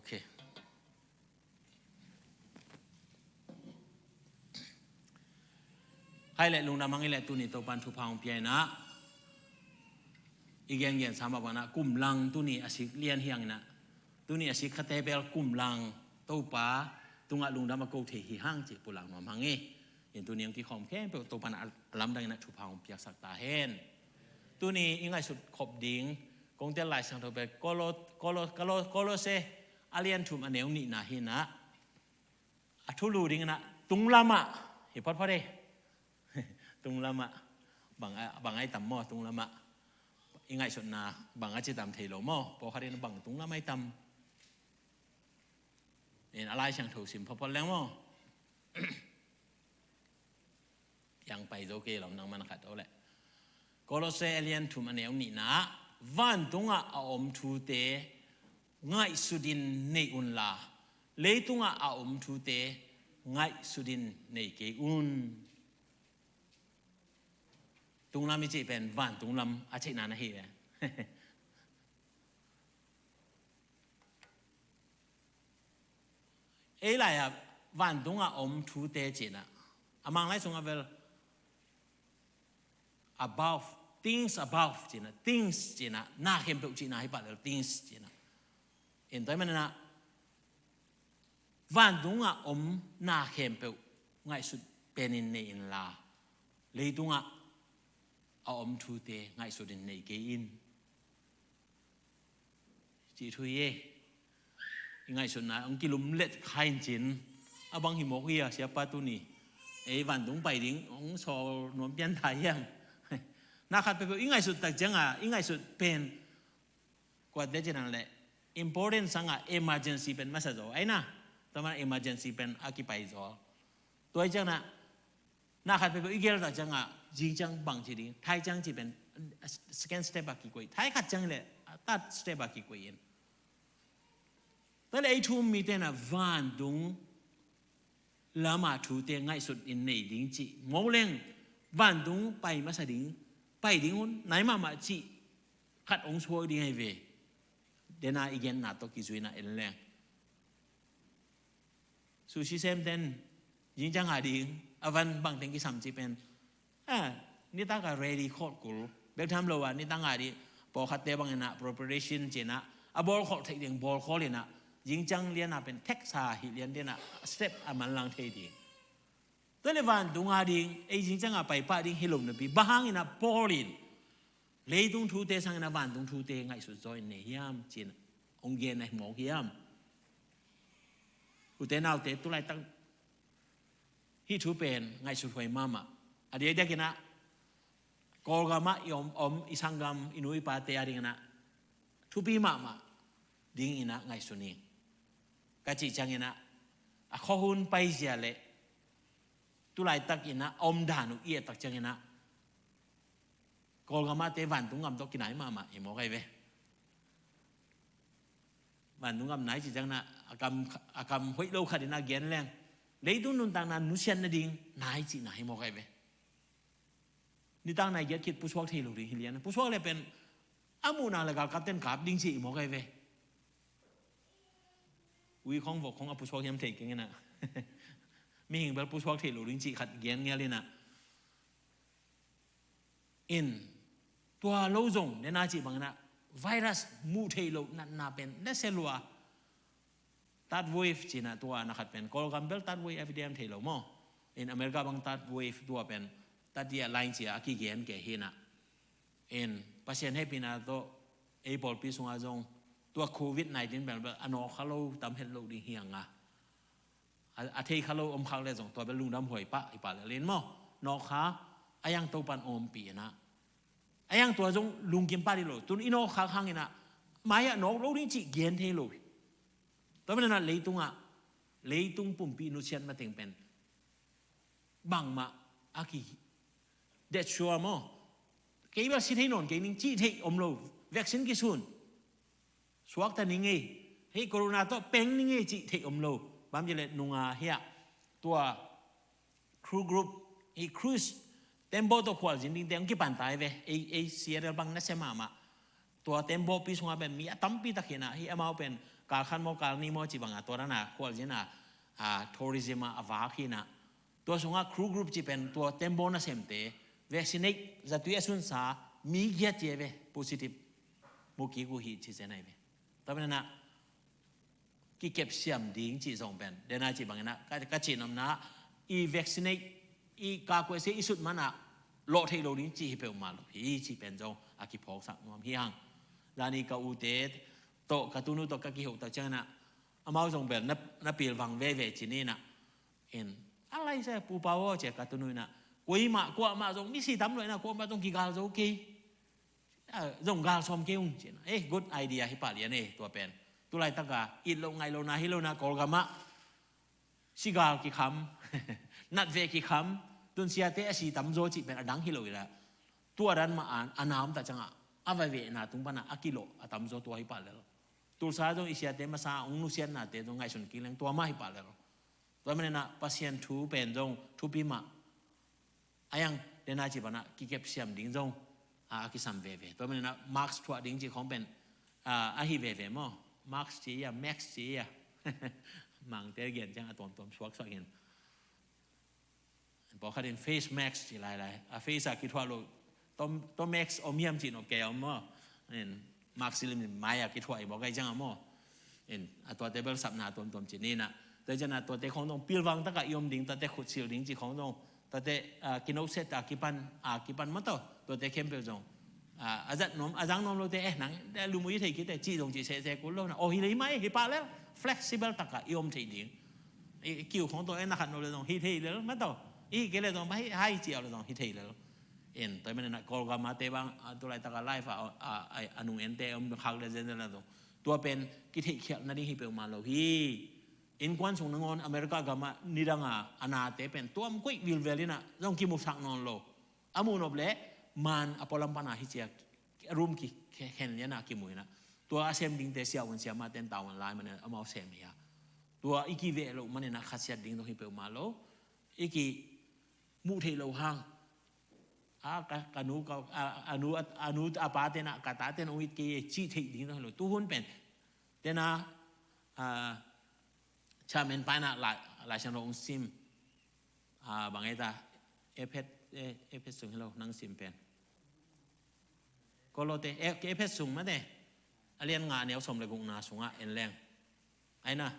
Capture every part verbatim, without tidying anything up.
Okay. Khai le lungdam hang i le tuni Topan thupha hong pia inah i gengen sa mah banah kum lang tuni a sik lian hi hang inah tuni a sik khate bel kum lang Topa tungah lungdam a ko thei hi hang ci pulak nuam hang i. In tuni hong kikhawm khempeuh Topan a lamdang inah thupha hong piaksak ta hen. Tuni i ngaihsut khop ding kong tel Lai Siangtho bel Kolo, Kolo, Kolo, Kolose a lian thum a neu nihna hi inah a thulu ding inah tunglamah hi photphot e. Tunglamah bang a, bang a i tam maw tunglamah? I ngaihsutna bang a ci tam thei lo maw? Pawlkhat in bang tunglamah i tam? In a Lai Siangtho sim photphot leng maw? Piang pai zo kei lo nang man khat aw leh. Kolose a lian thum a neu nihna ah vantungah a om thute ngaihsutin nei unla leitungah a om thute ngaihsutin nei kei un. Tunglam i cih pen vantunglam a cihna na hi ve. Ei lai-ah vantungah om thute cinah a Mang lai sungah vel above, things above cinah, things cinah na khempeuh cihna hi pah lel, things cinah. In tua hi maninah vantungah om na khempeuh ngaihsut penin nei inla leitungah a om thute ngaihsutin nei kei in. Cih thu hi e. I ngaihsutna hong kilumlet kha in cin a bang hi mawk hi a siapa tuni. Ei vantung pai ding hong sawl nuam pian ta hiam? Na khat peuhpeuh i ngaihsut tak cianga i ngaihsut pen kuate cinan le important sanga emergency pen masa zaw aina. Tua mana emergency pen a kipai zaw. Tua i ciangna na khat peuhpeuh i gel tak cianga zing ciang bang ci ding, thai ciang ci pen second step a kikoih, thai khat ciang le third step a kikoih in. Tua le ei thu um mite na vantung lama thute ngaihsut in nei ding cih mawk leng vantung pai masa ding, pai ding hun nai mahmah cih khat hong suak ding ahi ve. Dena i genna tawh kizuina en leng sushi semten zing ciang a ding a van bangteng kisam cih pen a nitaka ready khawlkul bek tham lo a nitang a dih pawlkhatte bangin ah preparation cinah a bawl khawlh theih ding bawl khawl inah zing ciang liana pen theksa hih lian dinah step a manlang thei ding. Tua le vantung a ding ei zing cianga paipah ding hi lo napi bang hanginah Paul in leitung thute sanginah vantung thute ngaihsut zaw in nei hiam cinah hong gen ahi mawk hiam? Ute naute tulaitak hih thu pen ngaihsut huai mahmah. A diakdiakinah Kawlgamah i om, om i sanggam i nu i pate a dinginah thupi mahmah dinginah ngaihsun hi. Ka cih cianginah a khuahun paizia le tulaitakinah a omdan uh i ettak cianginah Kawlgamahte vantung gam tawh kinai mahmah hi mawk ahi ve. Vantung gam nai cih ciangna a kam, a kam hoih lo khatinah gen leng leitung nuntakna nusiat nading nai cihna hi mawk ahi ve. Nitak nai giat khit pusuak thei lo ding hi lian pusuak le pen a muhna le galkapten kap ding cih hi mawk ahi ve. Ui khong vok khong a pusuak hiam thei keng inah mihing bel pusuak thei lo ding cih khat gen ngial inah in tua lo zong nena cih banginah virus muh theih loh natna pen nasia lua. Third wave cinah tua na khat pen Kawlgam bel third wave a vidiam thei lo maw? In America bang third wave tua pen tatia line cia a kigen ke hinah in Pasian hehpihna tawh ei pawlpi sungah zong tua covid nineteen bel bel a nawk kha lo tam het lo ding hianga a, a thei kha lo om khak le zong tua bel lungdam huai pah i pah le lin maw? Nawk kha a yang Topan ompih inah a yang tua zong lungkim pah dih lo tun i nawk khak hanginah mai-ah nawk lo ding cih gen thei lo. Tua manah leitungah leitung pumpi nusiat mateng pen bangmah a ki detsua maw? Kei bel si thei nawn kei ning cih theih om lo. Vaccine kisun suakta ning ei hei corona tawh peng ning ei cih theih om lo. Bamcile nunga hiah tua crew group hi cruise tembaw tawh khualzin dingte hong kipan ta hi ve. Ei, ei Seattle bang nasia mahmah. Tua tembaw pi sungah pen mi a tampi tak hinah hi amau pen Kal khat maw, kal nih maw, ci banga tua dana khualzin a, a, tourism a, a vak hi na. Tua sungah crew group ci pen tua tembaw nasemte, vaccinate, zatui a sunsa, mi giat ci a ve, positive. Mu kik uh hi ci zen a hi ve. Tua pen na, kikepsiam ding ci zong pen. Dena ci bangin na, ka, ka ci nomna, i vaccinate, i ka kuai se i sut mana, lawh thei lo ding ci hi peuhmah lo. Hi ci pen zong, a kiphawksak nuam hi hang. Zani ka ute, tawh, ka tunu tawh, ka kihoh tawh ciangin na, amau zong bel na, na pilvang veve ci ni na. In, a lai sa pu pau aw cia ka tunu in na. Kuamah, kuamah zong, misi tam lo in na, kuamah zong kigal zo kei. A, zong gal sawm kei ung ci na. Eh, good idea hi pah lian eh, tua pen. Tulai taka, it lo ngai lo na, hi lo na, Kawlgam ah. Sigal kikham. Natve kikham. Tun siate a si tam zo ci pen a dang hi lo i la. Tua dan ma an, a nam ta canga. A vai ve na tung pana, a kilo, a tam zo tua hi pah lel. Tulsa zong i siate masa, ung nusian nate zong ngaihsun kik leng, tua ma hi pah lel. Tua manina, Pasian thu pen zong, thupi mah. A yang, dena ci pana, kikepsiam ding zong, a, a kisam veve. Tua manina, mask thuah ding ci khong pen, a, a hi veve maw. Mask ci ia, mask ci ia. Mangte gen ciang a tuamtuam suaksuak hin. Pawlkhat in face mask ci lailai. A face a kithuah lo. Tua, tua mask om hiam ci nop kei om maw. In, mask silim in mai a kithuah i maw kai ciang a maw. In, a tuate bel sapna tuamtuam ci ni na. Tua ciang a tuate khong zong pilvang taka i om ding, tuate khutsil ding ci khong zong. Tuate, a, kinoset a kipan, a kipan maw tawh. Tuate khempeuh zong. A, a zat nuam, a zang nuam lote, eh, nang, eh, lum uh i thei kite, ci zong ci sese kul lo na. Oh, hi lei mai, hi pah lel. Flexible taka i om thei ding. I, kiu khong tawh, eh, na khat nuam le zong, hi thei lel, maw tawh. I, kei le zong, bai, hai ci au le zong, hi thei lel. En, tua manina, Kawlgam a te bang, a, tulai taka life a, a, a, a nung en te, om khak le zen zen la zong. Tua pen, kitheihkhialh nading hi peuhmah lo hi. Innkuan sung nangawn, America gam a, nidang a, a nate pen, tuam koih vilvel in na, zong kimusak nawn lo. A muh nop le, man a pualam pana hi cia, a room ki, khe, khen liana kimu hi na. Tua a sem dingte siavuan siamahte in tavuan lai manin amau sem hi a. Tua i kiveh loh manin a khasiat ding zong hi peuhmah lo. I kimuh theih loh hang. A, ka, ka nu, ka, a, a nu, a, a nu, a pate na, ka tate na ung it kei e, cih theih ding zong hi lo. Tuhun pen. Tena, a, chairman pai na lai, Lai Siangtho ung sim. A, bang ei ta, Efet, e, Efet sung hi lo, nang sim pen. Kolote, e, Efet sung mate. A lian nga neu sawm le gukna sungah en leng. Ai na.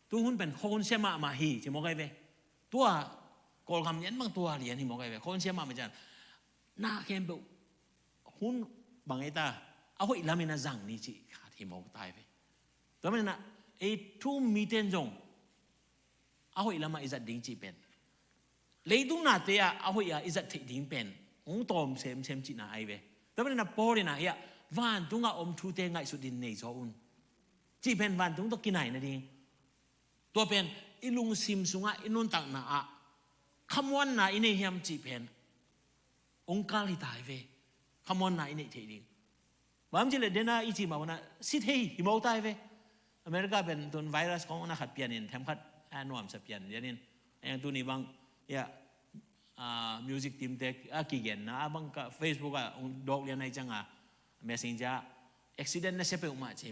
Tuhun pen khawhun sia mahmah hi, ci mawk ai ve. Tua, Kawlgam lian bang tua lian hi mawk ai ve. Khawhun sia mahmah cian. Na khempeuh, hun bang ei ta, a hoih lamin a zang ni ci khat hi mawk tai ve. Tua manina, ei thu miten zong, a hoih lama i zat ding cih pen. Leitung nate ah a hoih a i zat theih ding pen. Hong tawm semsem cihna ai ve. Tua manina Paul in a hiah, vantungah om thute ngaihsut in nei zaw un. Cih pen vantung tawh kinai nading. Tua pen i lungsim sungah i nuntakna ah. Khamuanna i nei hiam cih pen. Hong kal hi tai ve. Khamuanna i neih theih ding. Bang ci le dena i ci mawk na, si thei hi mawk tai ve. America pen tun virus kong na khat pian in, them khat a nuamsa pian lian in. Eng tuni bang, ya, a, music team te a kigen na, a bang ka Facebook a, ung dok lian ai ciang a, messenger, accident na sia peuhmah ci.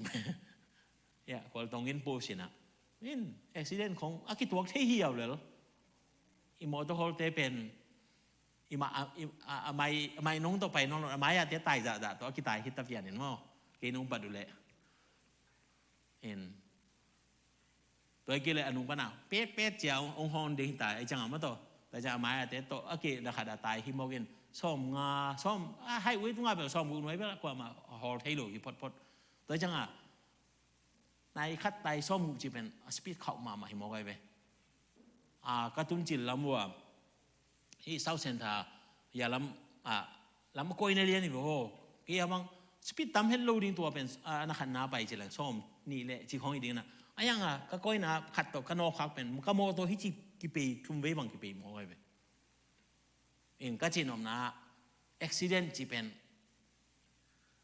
Ya, Kawltong in post in a. In, accident kong, a kituak thei hi au lel. I motor hol te pen, i ma, a, i, a, a mai, a mai nong tawh pai nong, a mai a te tai zahzah tawh, a kitai hita pian in maw. Kei nong pat uh leh. In. Tua i kei le a nung pana, pet, pet cia ong, ong hon ding hita, ai ciang a maw tawh. Tua ciang a mai a te tawh, a kei da khat a tai hi mawk in, sawm nga, sawm, a hai ui tunga bel, sawm gu nuai bel, kuamah hol thei lo hi photphot. Tua ciang a, nai khat tai sawm guk ci pen, a speed khauh mahmah hi mawk ai ve. A, ka tun cil lam ua, hi South Centre, ya lam, a, lam a koina lian hi ve ho. Kei a bang, speed tam het lo ding tua pen, a, na khat na pai ci leng, sawm, nih le, ci khong hi ding na. A yang a, ka koina khat tawh, ka nawk khak pen, ka mawtaw hi ci kipei, thum vei bang kipei mawk ai ve. In ka cih nopna, accident cih pen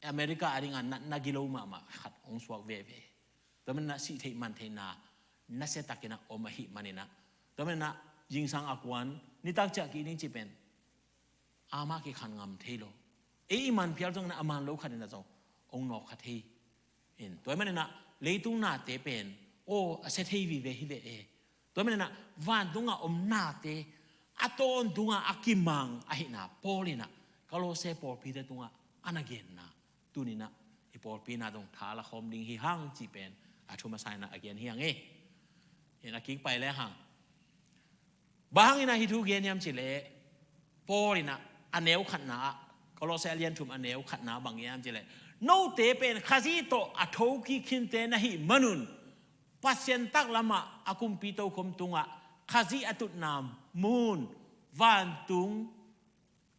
America a dingah na, na gilo mahmah khat hong suak veve. Tua manin ah sih theih man theihna nasia takin ah om ahih manin ah. Tua manin ah zingsang a kuan nitak ciah kih ding cih pen amah kikhan ngam thei lo. Ei i man phial zongin ah a man lo khat in ah zong hong nawk kha thei. In, tua ahih manin ah leitung nate pen aw a sia thei vive hi ve e. Tua manin ah vantungah om nate a tawntungah a kimang ahihna Paul in ah Kolosse pawlpite tungah a na genna tuni-in ah i pawlpi na dong tha la khawm ding hi hang cih pen a thu masa in ah a gen hi hang e. Hi-in a kik pai le hang. Bang hangin ah hih thu gen hiam cih leh Paul in ah a neu khatna ah, Kolosse a lian thum a neu khatna bang gen hiam cih leh, note pen Khazih tawh a thokik khinte na hih manun Pasian taklamah a kumpi tokhom tungah Khazih a tutna mun vantung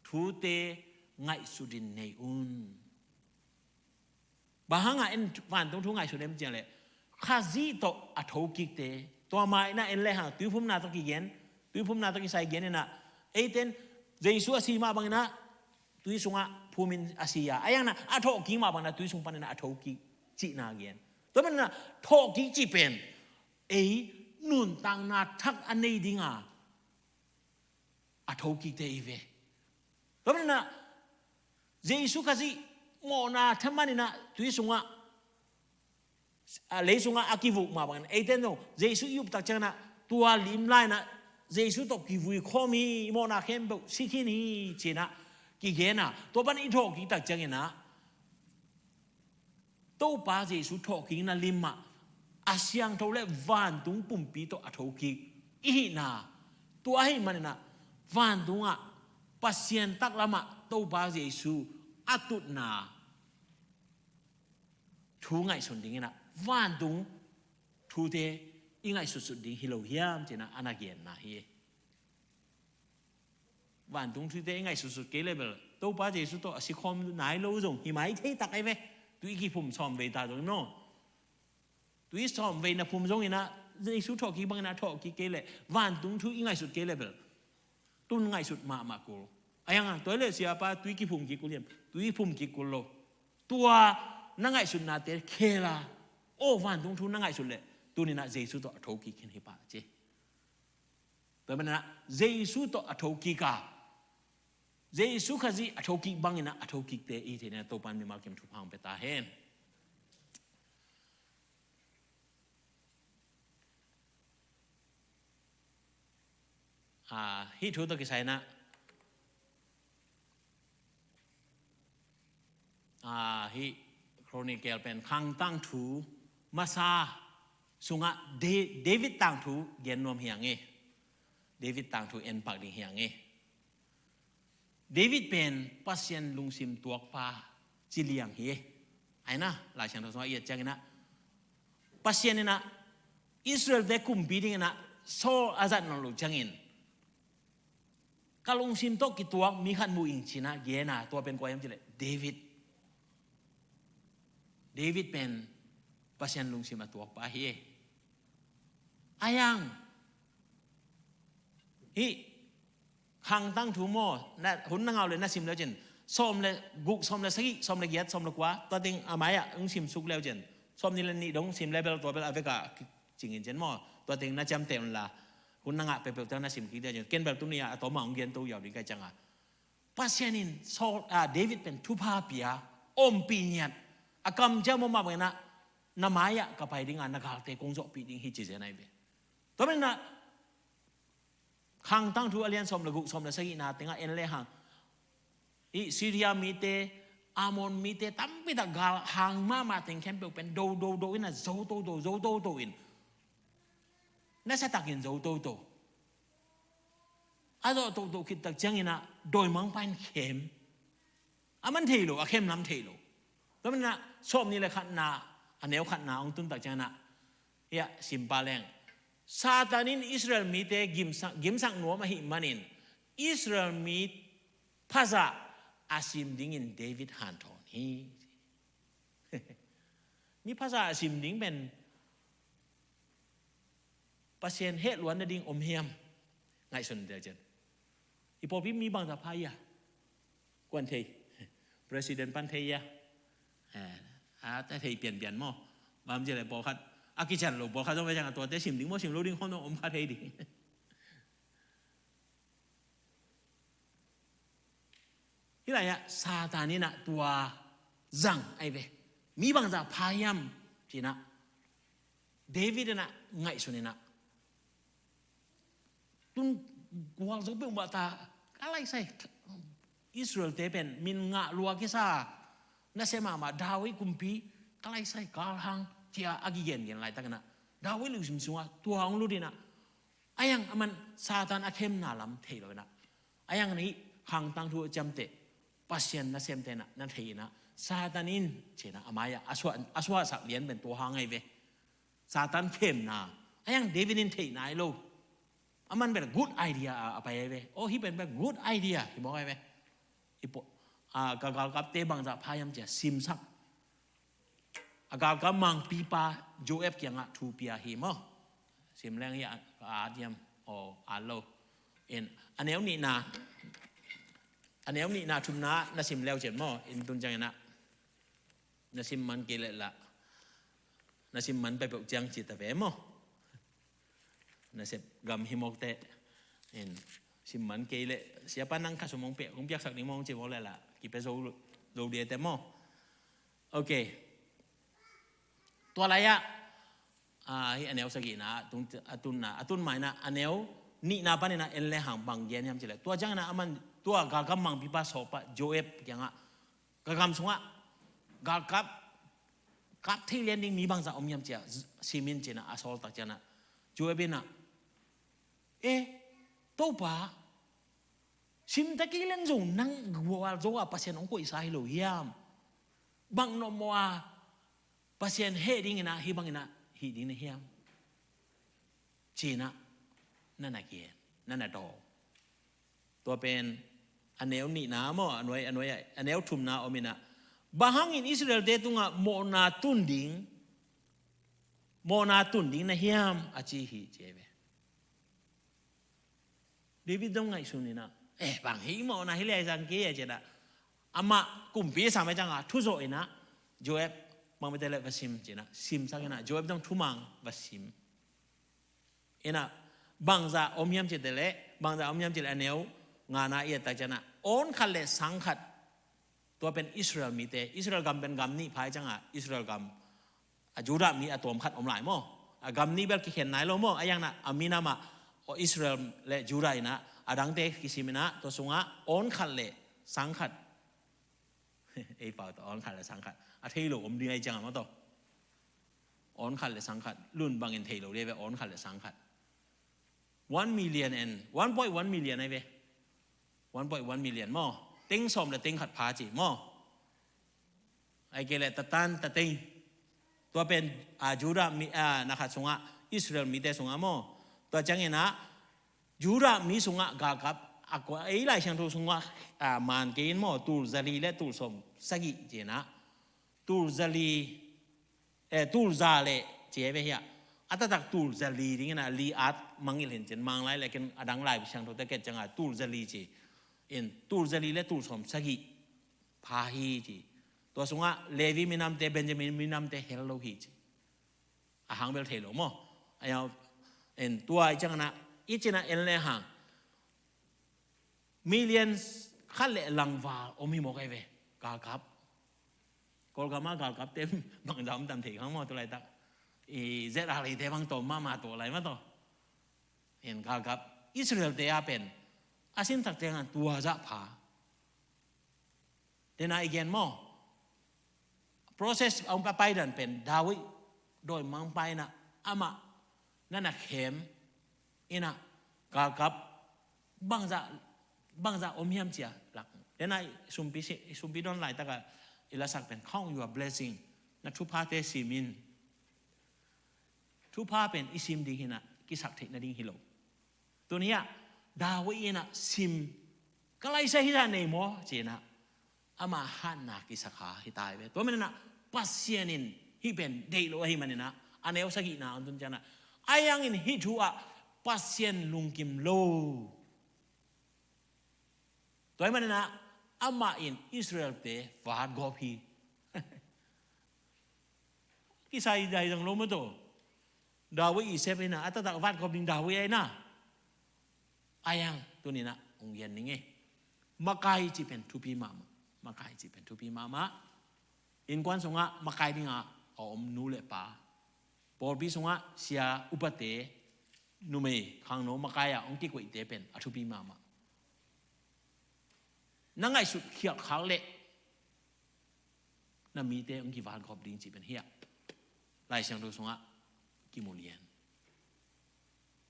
thute ngaihsutin nei un. Bang hangah en vantung thu ngaihsut em cih leh Khazih tawh a thokikte, tua ma-in ah en le hang tuiphumna tawh kigen, tuiphumna tawh kisai gen in ah, eite in Jesu a si mah bangin ah tui sungah phumin a si a, a yang in ah a thawhkik mah bangin ah tui sung panin ah a thokik cihna gen. Tua manin ah thawhkik cih pen ei nuntakna thak a nei dinga a thokikte hi ve. Tua manin ah Jesu Khazih mawhna thaman in ah tui sungah, a, lei sungah a kivuk mah bangin eite in zong Jesu i up tak ciangin ah tua lim lai-in ah Jesu tawh kivui khawm hi, i mawhna khempeuh si khin hi ci-in ah kigen a, tua pan i thawhkik tak ciangin ah Topa Jesu thawhkikna lim ah a siangtho le vantung pumpi tawh a thokik i hihna, tua ahih manin ah vantungah Pasian taklamah Topa Jesu a tutna thu ngaihsun dingin ah vantung thute i ngaihsutsut ding hi lo hiam ci-in ah a na genna hi. Vantung thute i ngaihsutsut kei leh bel Topa Jesu tawh a si khawm nai lo zong hi mai thei tak ahi ve. Tui kiphum sawm vei ta zong hi maw? Tui sawm vei na phum zongin ah Jesu thawhkik bangin ah thawhkik kei leh vantung thu i ngaihsut kei leh bel tun ngaihsut mahmah kul. A yang a, tua hi leh siapa tui kiphum kik kul hiam? Tui phum kik kul lo. Tua na ngaihsutnate khel a, aw vantung thu na ngaihsut leh tuni-in ah Jesu tawh a thokik khin hi pah ci. Tua manin ah Jesu tawh a thokik a, Jesu Khazih a thokik bangin ah a thokikte i hih theihna Topa'n mimal kim thupha hong pia ta hen. Ah, hih thu tawh kisai-in ah, ah, hih Chronicle pen Khang Tangthu masa sungah Da-, David tangthu gen nuam hi hang e. David tangthu en pak ding hi hang e. David pen Pasian lungsim tuakpa ci liang hi. Ahi na, Lai Siangtho sungah i et ciangin ah Pasian in ah Israel-te kumpi dingin ah Saul a zat nawn loh ciangin ka lungsim tawh kituak mi khat mu ing ci-in ah gen a, tua pen kua hiam cih leh David. David pen Pasian lungsim a tuakpa hi. A yang hih Khang Tangthu maw, na, hun na ngah uh leh na sim le uh cin, sawm le guk, sawm le sagih, sawm le giat, sawm le kua, tua teng a mai-ah hong simsuk le uh cin, sawmnih le nih dong sim le bel tua bel a vekah cingin cin maw, tua teng na ciamteh un la, hun na ngah peuhpeuh teng na sim kik ding a cin, ken bel tuni-ah a tawm a hong gen to ziau ding ka hih ciangin, Pasian in Saul, ah, David pen thupha pia, ompih ngiat, a kamciam om mah bangin ah na mai-ah ka pai ding a, na galte kong zawhpih ding hi ci zen ahi ve. Tua manin ah Khang Tangthu a lian sawm le guk, sawm le sagihna tengah en le hang, hih Syria mite, Ammon mite tampi tak gal hang mahmah teng khempeuh pen do do do in a zo toto, zo toto in, nasa takin zo toto. A zawh toto khit tak ciangin ah dawimangpa in khem. A man thei lo, a khem lam thei lo. Tua manin ah sawmnih le khatna, a neu khatna hong tun tak ciangin ah, hiah sim pah leng, Satan in Israel mite gimsak, gimsak nuam ahih manin Israel mi phazah a sim dingin David hanthawn hi. Mi phazah a sim ding pen Pasian heh luan nading om hiam? Ngaihsun deuh cian. I pawlpi mi bangzah pha hi a? Kuan thei. President pan thei hi a? Eh, a, ta thei pianpian maw? Bang hang hiam cih leh pawlkhat a kician lo, pawlkhat zong ve ciang a tuate sim ding maw, sim lo ding hong om kha thei ding. Hih lai-ah Satan in ah tua zang ahi ve. Mi bangzah pha hiam ci-in ah David in ah ngaihsun in ah, tun gualzo peuhmah ta, ka laisai Israel-te pen min ngah lua kisa, nasia mahmah David kumpi, ka laisai galhang, ci-a a kigengen laitakin ah David lungsim sungah tua hong lut in ah, a hiang aman Satan a khemna lam thei lo in ah, a hiang na hih khang tangthu a ciamteh Pasian nasemte in ah na thei in ah, Satan in ci-in ah a mai-ah a suah, a suahsak lian pen tua hang ahi ve. Satan khemna, a hiang David in theih nai lo. Aman pen good idea a, a pai ahi ve. Oh, hih pen pen good idea hi mawk ahi ve. I po, a, ka galkapte bangzah pha hiam ci-a simsak. A galkap mangpipa Joab kiangah thu pia hi maw. Sim leng hi a, ka at hiam, oh, at lo. In, a neu nihna, a neu nihna thumna na sim leu cin maw. In tun ciangin ah na sim man kei leh lah, na sim man peuhpeuh ciang ci ta ve maw. Nasep gam hi mawk teh, in, sim man kei leh, siapa nang kha sum hong pia, hong piaksak ding maw hong ci mawk leh lah, kipia zo, zo dia teh maw. Ok. Tua lai-ah, ah, hih a neu sagihna, a tun, a tunna, a tun ma in ah, a neu nihna panin ah en le hang bang gen hiam ci leh. Tua ciangin ah aman, tua galkap mangpipa sawlpa Joab kiangah, ka gam sungah galkap kap thei lian ding mi bangzah om hiam ci-a sim in ci-in ah a sawl tak ciangin ah, Joab in ah, eh, Topa, sim ta kei leng zong nang gualzo a Pasian hong koihsa hi lo hiam? Bang nopmawh a Pasian heh dingin ah hih bangin ah hih ding na hiam? Ci-in ah na na gen, na na daw. Tua pen a neu nihna maw, a nuai, a nuai, a neu thumna om in ah, bang hangin Israel-te tungah mawhna tun ding, mawhna tun ding na hiam, a ci hi ci ahi ve. David zong ngaihsun in ah, eh, bang hih mawhna hi leh zang kei a ci-in ah, amah kumpi sam a ciangah thu zawh in ah, Joab, bang mite leh va sim ci-in ah simsak in ah, Joab zong thumang va sim. In ah, bangzah om hiam cih teh leh, bangzah om hiam cih leh a neu ngana i et tak ciangin ah, awn khat leh sang khat. Tua pen Israel mite, Israel gam pen gam nih pha hi ciangah, Israel gam, a Judah mi a tuam khat om lai maw. A gam nih bel kikhen nai lo maw, a hiang na, a minam ah, Israel leh Judah in ah, a dangte kisim in ah, tua sungah awn khat leh sang khat. Ei pau tawh awn khat leh sang khat. A thei lo om ding ahi ciangah maw tawh. Awn khat leh sang khat. Lun bangin thei lo ding ahi ve, awn khat leh sang khat. One million and, one point one million ahi ve. One point one million maw. Teng sawm leh teng khat pha ci maw. Ahih kei leh tatan, tateng. Tua pen, a, Judah mi, a, na khat sungah, Israel mite sungah maw. Tua ciangin ah, Judah mi sungah galkap, a kua, ei Lai Siangtho sungah, a, man kei in maw, tul zali leh tul sawm sagih ci-in ah. Tul zali, eh, tul za leh ci ahi ve hiah. A taktak tul zali dingin ah, li at mangngilh hi in cin, Manglai leh ken a dang Lai Siangtho te ket ciangah, tul zali ci. In, tul zali leh tul sawm sagih pha hi ci. Tua sungah Levi minamte, Benjamin minamte hel lo hi ci. A hang bel thei lo maw. A hiau, en tua i ciangin ah, i cih in ah en lehang. Million khat leh langval om hi mawk ahi ve. Galkap. Kawlgam ah galkapte bangzah om tam thei kha maw tu laitak. I Z R A te bang tawm mahmah tuak lai maw tawh. En galkap. Israel-te a pen. A sin tak ciangin tua zah pha. Tena i gen maw. Process a hong paidan pen David dawimangpa in ah amah na na khem in ah galkap bangzah, bangzah om hiam ci-a lak. Tena i sumpi si, i sumpi dawn laitakah i lasak pen Count Your Blessing. Na thuphate sim in. Thupha pen i sim ding hi in ah, kisak theih nading hi lo. Tuni ah, David in ah sim, ka laisa hi zah nei maw, ci-in ah, amah hatna kisak kha hi ta hi ve. Tua manin ah, Pasian in hih pen deih lo ahih manin ah, a neu sagihna hong tun ciangin ah, a hiang in hih thu ah Pasian lungkim lo. Tua ahih manin ah, amah in Israel-te vatgawp hi. Kisai dai zang lo maw tawh. David i sep hi in ah, a taktak vatgawp ding David ahi in ah. A hiang, tuni in ah, hong gen ning e. Makai cih pen thupi mahmah. Makai cih pen thupi mahmah. Innkuan sungah makai dingah a om nu leh pa. Pawlpi sungah sia, upate, numei khangno makai-ah hong kikoihte pen a thupi mahmah. Na ngaihsut khialh khak leh na mite hong kivatgawp ding cih pen hiah Lai Siangtho sungah kimu lian.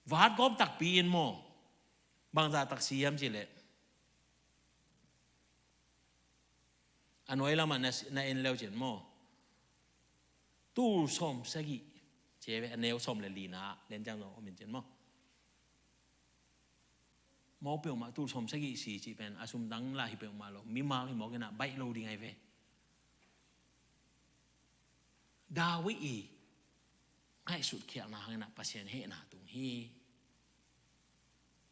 Vatgawp takpi in maw, bangzah tak si hiam cih leh, a nuai lamah na, na en leu cin maw, tul sawm sagih, ci ve, a neu sawm le lina lian ciang zong om in cin maw. Mawk peuhmah tul sawm sagih si cih pen a sumdang lah hi peuhmah lo, mimal hi mawk in ah baih lo ding ahi ve. David i ngaihsut khialhna hangin ah Pasian hehna tung hi.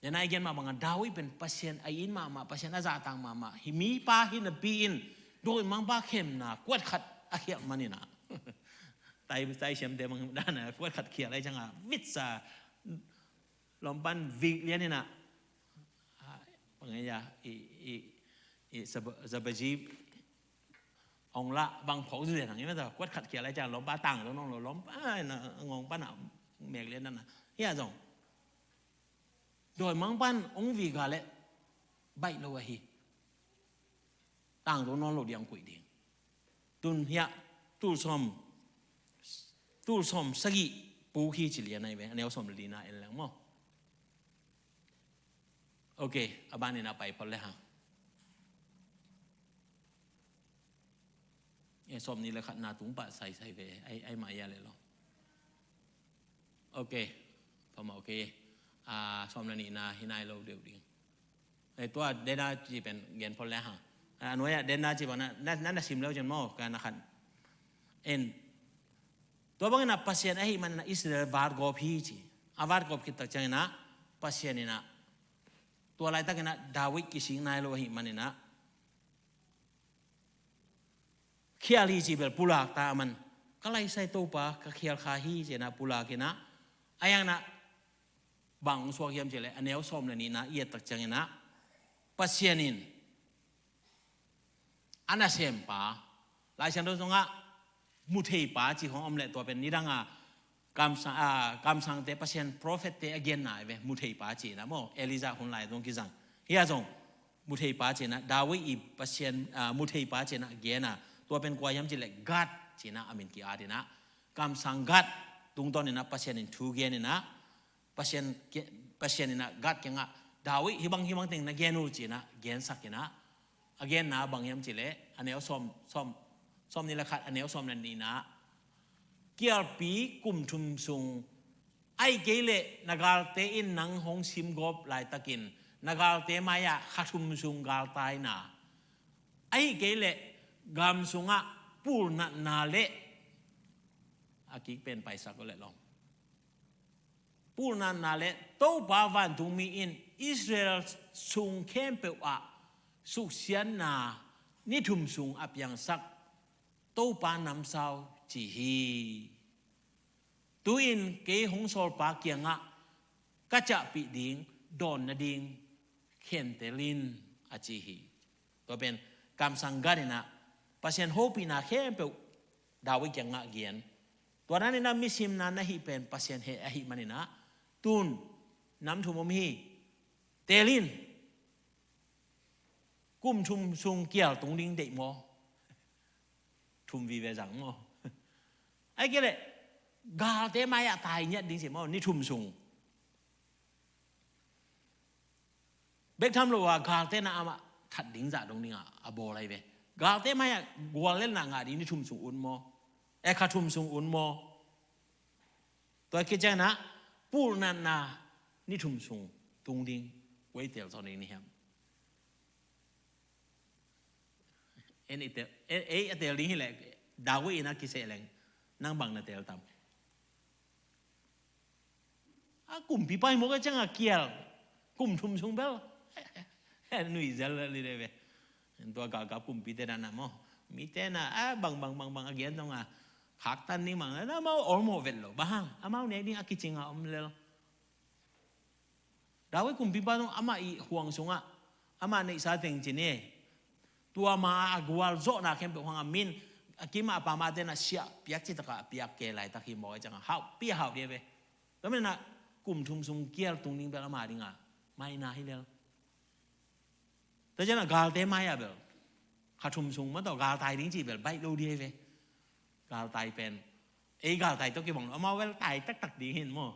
Tua na i gen mah bangin David pen Pasian a it mahmah, Pasian a zahtak mahmah, hih mipa hi napi in dawimangpa khemna kuat khat a khialh manin ah, tai, tai siamte bang dan a kuat khat khialh lai ciang a vitsa lawmpan vik lian in ah, ah, bang e ya, i, i, i, zaba-, zabaji ong lah bang phawk zuzen hang i mah ta, kuat khat khialh lai ciang lawmpa tang zong nong lo, lawmpa na ngawng pan a mek lian dan a. Hiah zong dawimangpan ong vik a leh baih lo ahi. Tang zong nawn lo ding, koih ding. Tun hiah tul sawm, tul sawm sagih puk hi ci lian ahi ve, a neu sawm le lina en leng maw. Ok, a ban in a pai phot le hang. E, sawm nih le khatna tung pah saisai ve, ai, ai mah ia le lo. Ok, phamawh, ok. A, sawm le nihna hi nai lo deuh ding. E, tua dena ci pen gen phot le hang. A, nuai a dena ci bang na, na, na, na sim leu cin maw, ka na khan. En, tua bangin a Pasian ahih manin a Israel vatgawp hi ci. A vatgawp khit tak ciangin a Pasian in a, tua laitakin a David kisik nai lo ahih manin a, khial hi ci bel pulak ta a man. Ka laisai Topa, ka khial kha hi ci-in a pulak in a, a iang na bang suak hiam cih leh, a neu sawm le nihna i et tak ciangin a, Pasian in a nasempa, Lai Siangtho sungah mutheipa ci khong om leh, tua pen nidang a kamsang, a, kamsangte, Pasian prophet-te a genna ahi ve, mutheipa ci-in a maw, Elijah hun lai zong kizang. Hiah zong mutheipa ci-in a, David i Pasian, a, mutheipa ci-in a gen a, tua pen kua hiam cih leh Gad ci-in a a min ki-at in a, kamsang Gad tungtawn in a Pasian in thu gen in a, Pasian ki-, Pasian in a Gad kiangah, David, hih bang, hih bang teng na gen uh ci-in a gensak in a, a genna bang hiam cih leh, a neu sawm, sawm, sawm nih le khat, a neu sawm le nihna, kialpi kum thum sung, ahih kei leh na galte in nang hong simgawp laitakin, na galte mai-ah kha thum sung galtai na, ahih kei leh gam sungah pulnatna le, a kik pen paisak uh leh long. Pulnatna le Topa vantungmi in Israel sung khempeuh ah suksiatna ni thum sung a piangsak Topa namsau ci hi. Tu-in kei hong sawlpa kiangah ka ciahpih ding dawn nading khentel in, a ci hi. Tua pen kamsang Gad in a Pasian hopihna khempeuh David kiangah gen. Tua dan in a misimna na hih pen Pasian heh ahih manin a, tun nam thum om hi. Teel in. Kum thum sung kial tung ding deih maw? Thum vive zang maw? Ahih kei leh galte mai-ah tai ngiat ding ci maw, ni thum sung. Bek tham lo a, galte na amah that ding zah dong ding a, a bawl ahi ve. Galte mai-ah guallelhna ngah ding ni thum sung un maw? E, kha thum sung un maw? Tua khit ciangin a, pulnatna ni thum sung tung ding, kua i teel zaw ding ni hiam? En i teel, ei, ei a teel ding hi leh, David in a kiseh leng, nang bang na teel tam? A kumpipa hi mawk a ciang a kial, kum thum sung bel. Nui zel li de ve. Tua galkap kumpite dan a maw. Mite na, a, bang, bang, bang, bang, a gen zong a, khaktan ding bang, na amau olmawh vet lo. Bang hang, amau nek ding a kicing a om lel. David kumpipa zong amah i huang sungah, amah neihsa teng ci ni. Tua ma a gualzawhna khempeuh hang a min, a kim a pa mate na siah piak cih takah a piak kei laitak hi mawk a ciangah hauhpi a hauh dih a ve. Tua manin ah kum thum sung kial tung ding bel ama dingah maina hi lel. Tua ciangah galte mai ah bel kha thum sung maw tawh galtai ding cih bel baih lo dih a ve. Galtai pen ei galtai tawh kibang lo, amau bel tai taktak ding hi in maw.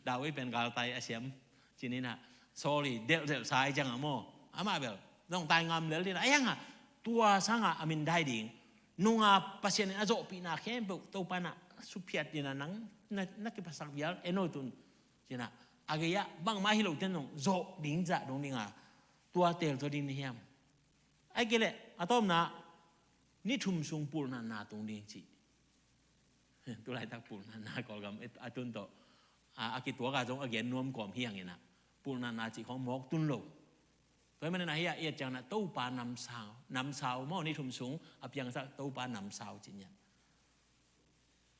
David pen galtai a siam cih ni-in ah, sorry, delhdelh sa hi ciangah maw, amah bel zong tai ngam lel dih in ah, a hiangah tua sangah a mindai ding nunga Pasian in a zawhpihna khempeuh Topa in ah suphiat ding in ah nang na, na kiphasak vial en o tun. Cih in ah a gei-ah bangmah hi lote in zong zawh ding zah dong ding a tua teel zaw ding na hiam? Ahih kei leh a tawpna, ni thum sung pulnatna tung ding cih. Tulaitak pulnatna Kawlgam a tun tawh a, a kituak a zong a gen nuam kawm hi hang in ah, pulnatna cih khawng mawk tun lo. Tua ahih manin ah hiah i et ciangin ah Topa namsau, namsau maw, ni thum sung a piangsak Topa namsau cih ni-a.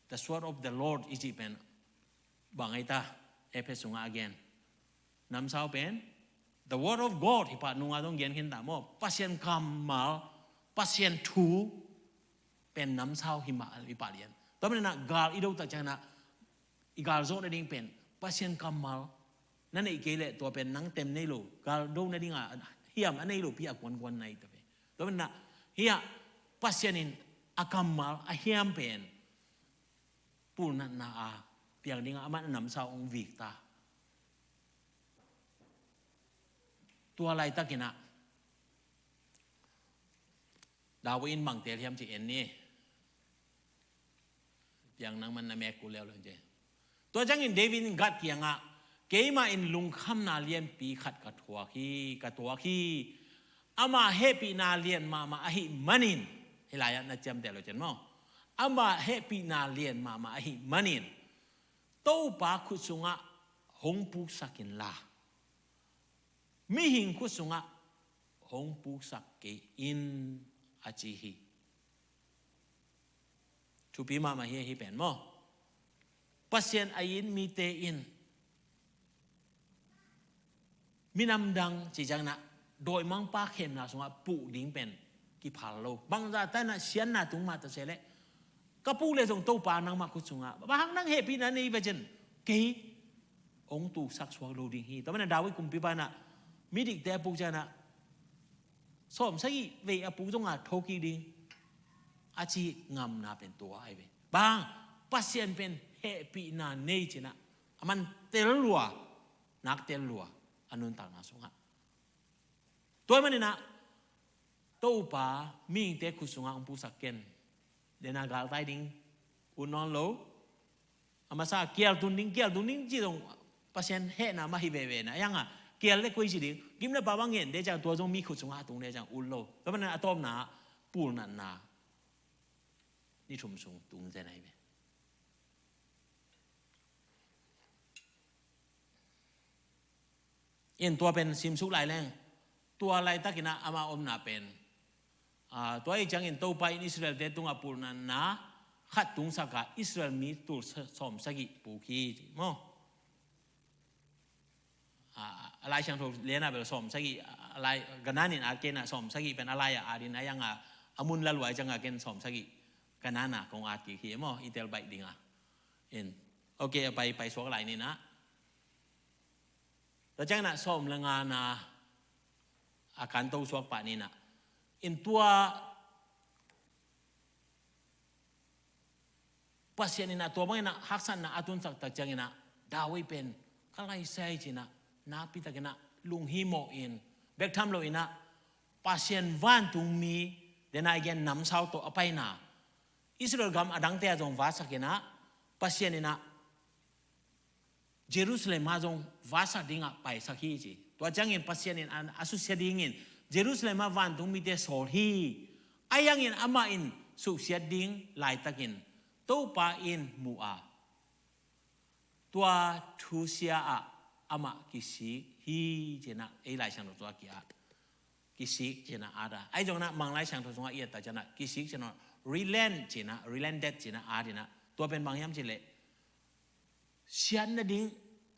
The sword of the Lord i cih pen bang ei ta, Efesa sungah a gen namsau pen the word of God hi pah, nunga zong gen khin ta maw, Pasian kammal, Pasian thu pen namsau hi mah i pah lian. Tua manin ah gal i do tak ciangin ah i gal zawh nading pen Pasian kammal na neih kei leh tua pen nang tem nei lo, gal do nading a hiam a nei lopi a kuankuan na hi ta ve. Tua manin ah hiah Pasian in a kammal a hiam pen pulnatna a piang ding a amah namsau hong vik ta. Tua laitak in ah David in bang teel hiam cih en ni. Piang nangman na mek kul leuleu ci. Tua ciangin David in Gad kiangah, keimah in lungkhamna lianpi khat ka thuak hi, ka tuak hi. Ama hehpihna lian mahmah ahih manin, hih lai-ah na ciamteh lo cian maw. Ama hehpihna lian mahmah ahih manin Topa khut sungah hong puksak inla, mihing khut sungah hong puksak kei in, a ci hi. Thupi mahmah hi, hih pen maw. Pasian a it mite in minam dang cih ciangin ah dawimangpa khemna sungah puh ding pen kiphal lo. Bangzah ta in ah siatna tung mah ta se leh, ka puk leh zong Topa nangmah khut sungah, bang hang nang hehpihna nei ve cin, kei hong tuksak suak lo ding hi. Tua manin ah David kumpipa in ah midikte a puk ciangin ah sawmsagih vei a puk zong a thokik ding a cih ngamna pen tua ahi ve. Bang, Pasian pen hehpihna nei cin ah a man tel lua, nak tel lua a nuntakna sungah. Tua ahih manin ah Topa mihingte khut sungah hong puksak ken. Dena galtai ding ut nawn lo. A masa kial tun ding, kial tun ding cih zong Pasian hehna mah hi veve na. A hiangah kial leh koi ci ding, gimna pa bang ngen deh ciang tua zong mi khut sungah a tung deh ciang ut lo. Tua manin ah a tawpna pulnatna ni thum sung tung zen ahi ve. In tua pen simsuk lai leng, tua laitakin ah ama omna pen, ah, tua hi ciangin Topa in Israelte tungah pulnatna khat tungsak a, Israel mi tul sa-, sawmsagih puk hi maw. Ah, a Lai Siangtho lian ah bel sawmsagih, a lai, Kanaan in at kei in ah sawmsagih pen a lai ah at in, a hiangah a mun la lua hi ciangah ken sawmsagih Kanaan ah kong at kik hi maw, i tel baih ding a. In, ok, a pai, pai suak lai ni in ah. Tua ciangin ah sawm le ngana a kanto suak pah ni in ah. In tua Pasian in ah tua bangin ah haksatna a tunsak tak ciangin ah David pen ka laisai ci in ah, nakpi takin ah lunghimawh in, bek tham lo in ah Pasian vantungmi, dena i gen namsau tawh a paina, Israel gam a dangte ah zong vasak in ah, Pasian in ah Jerusalem ah zong vasak dingah paisak hi ci. Tua ciangin Pasian in a, a susia dingin Jerusalem ah vantungmite sawl hi. A hiangin amah in suksiat ding laitakin Topa in mu a, tua thusia ah amah kisik hi ci in ah, ei Lai Siangtho tua ki-at, kisik ci in ah at a. Ahi zongin ah Manglai Siangtho sungah i et tak ciangin ah kisik ci in ah, relent ci in ah, relented ci in ah at in ah. Tua pen bang hiam cih leh siat nading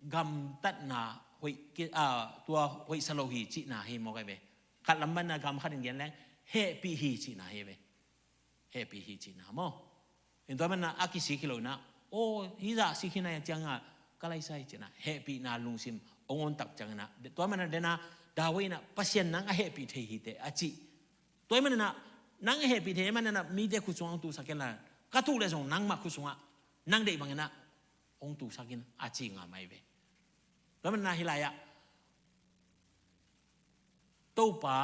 gamtatna hoih ki-, ah, tua hoihsa lo hi cihna hi mawk ahi ve. Khat lam pan ah gam khat in gen leng hehpih hi cihna hi ve. hehpih hi cihna maw. In tua manin ah a kisik hi lo in ah, aw, hih zah sik hi na, a ciangah ka laisai ci-in ah hehpihna lungsim hong om tak ciangin ah, tua manin ah den ah David in ah, Pasian nang a hehpih thei hi teh a ci. Tua ahih manin ah nang a hehpih thei ahih manin ah mite khut sungah hong tusak ken la, ka tuh leh zong nangmah khut sungah nang deih bangin ah hong tusak in, a ci ngam ahi ve. Tua manin ah hih lai-ah Topa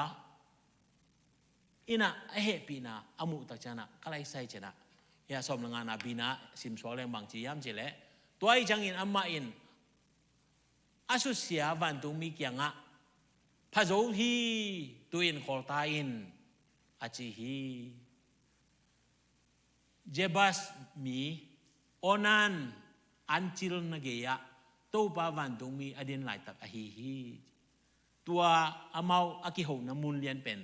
in ah a hehpihna a muh tak ciangin ah ka laisai ci-in ah, hiah sawm le ngana B-na sim suak leng bang ci hiam cih leh, tua ahih ciangin amah in a susia vantungmi kiangah, pha zo hi, tu-in khawl ta in, a ci hi. Jebus mi Ornan ancilna gei-ah Topa vantungmi a din laitak ahi hi. Tua amau a kihona mun lian pen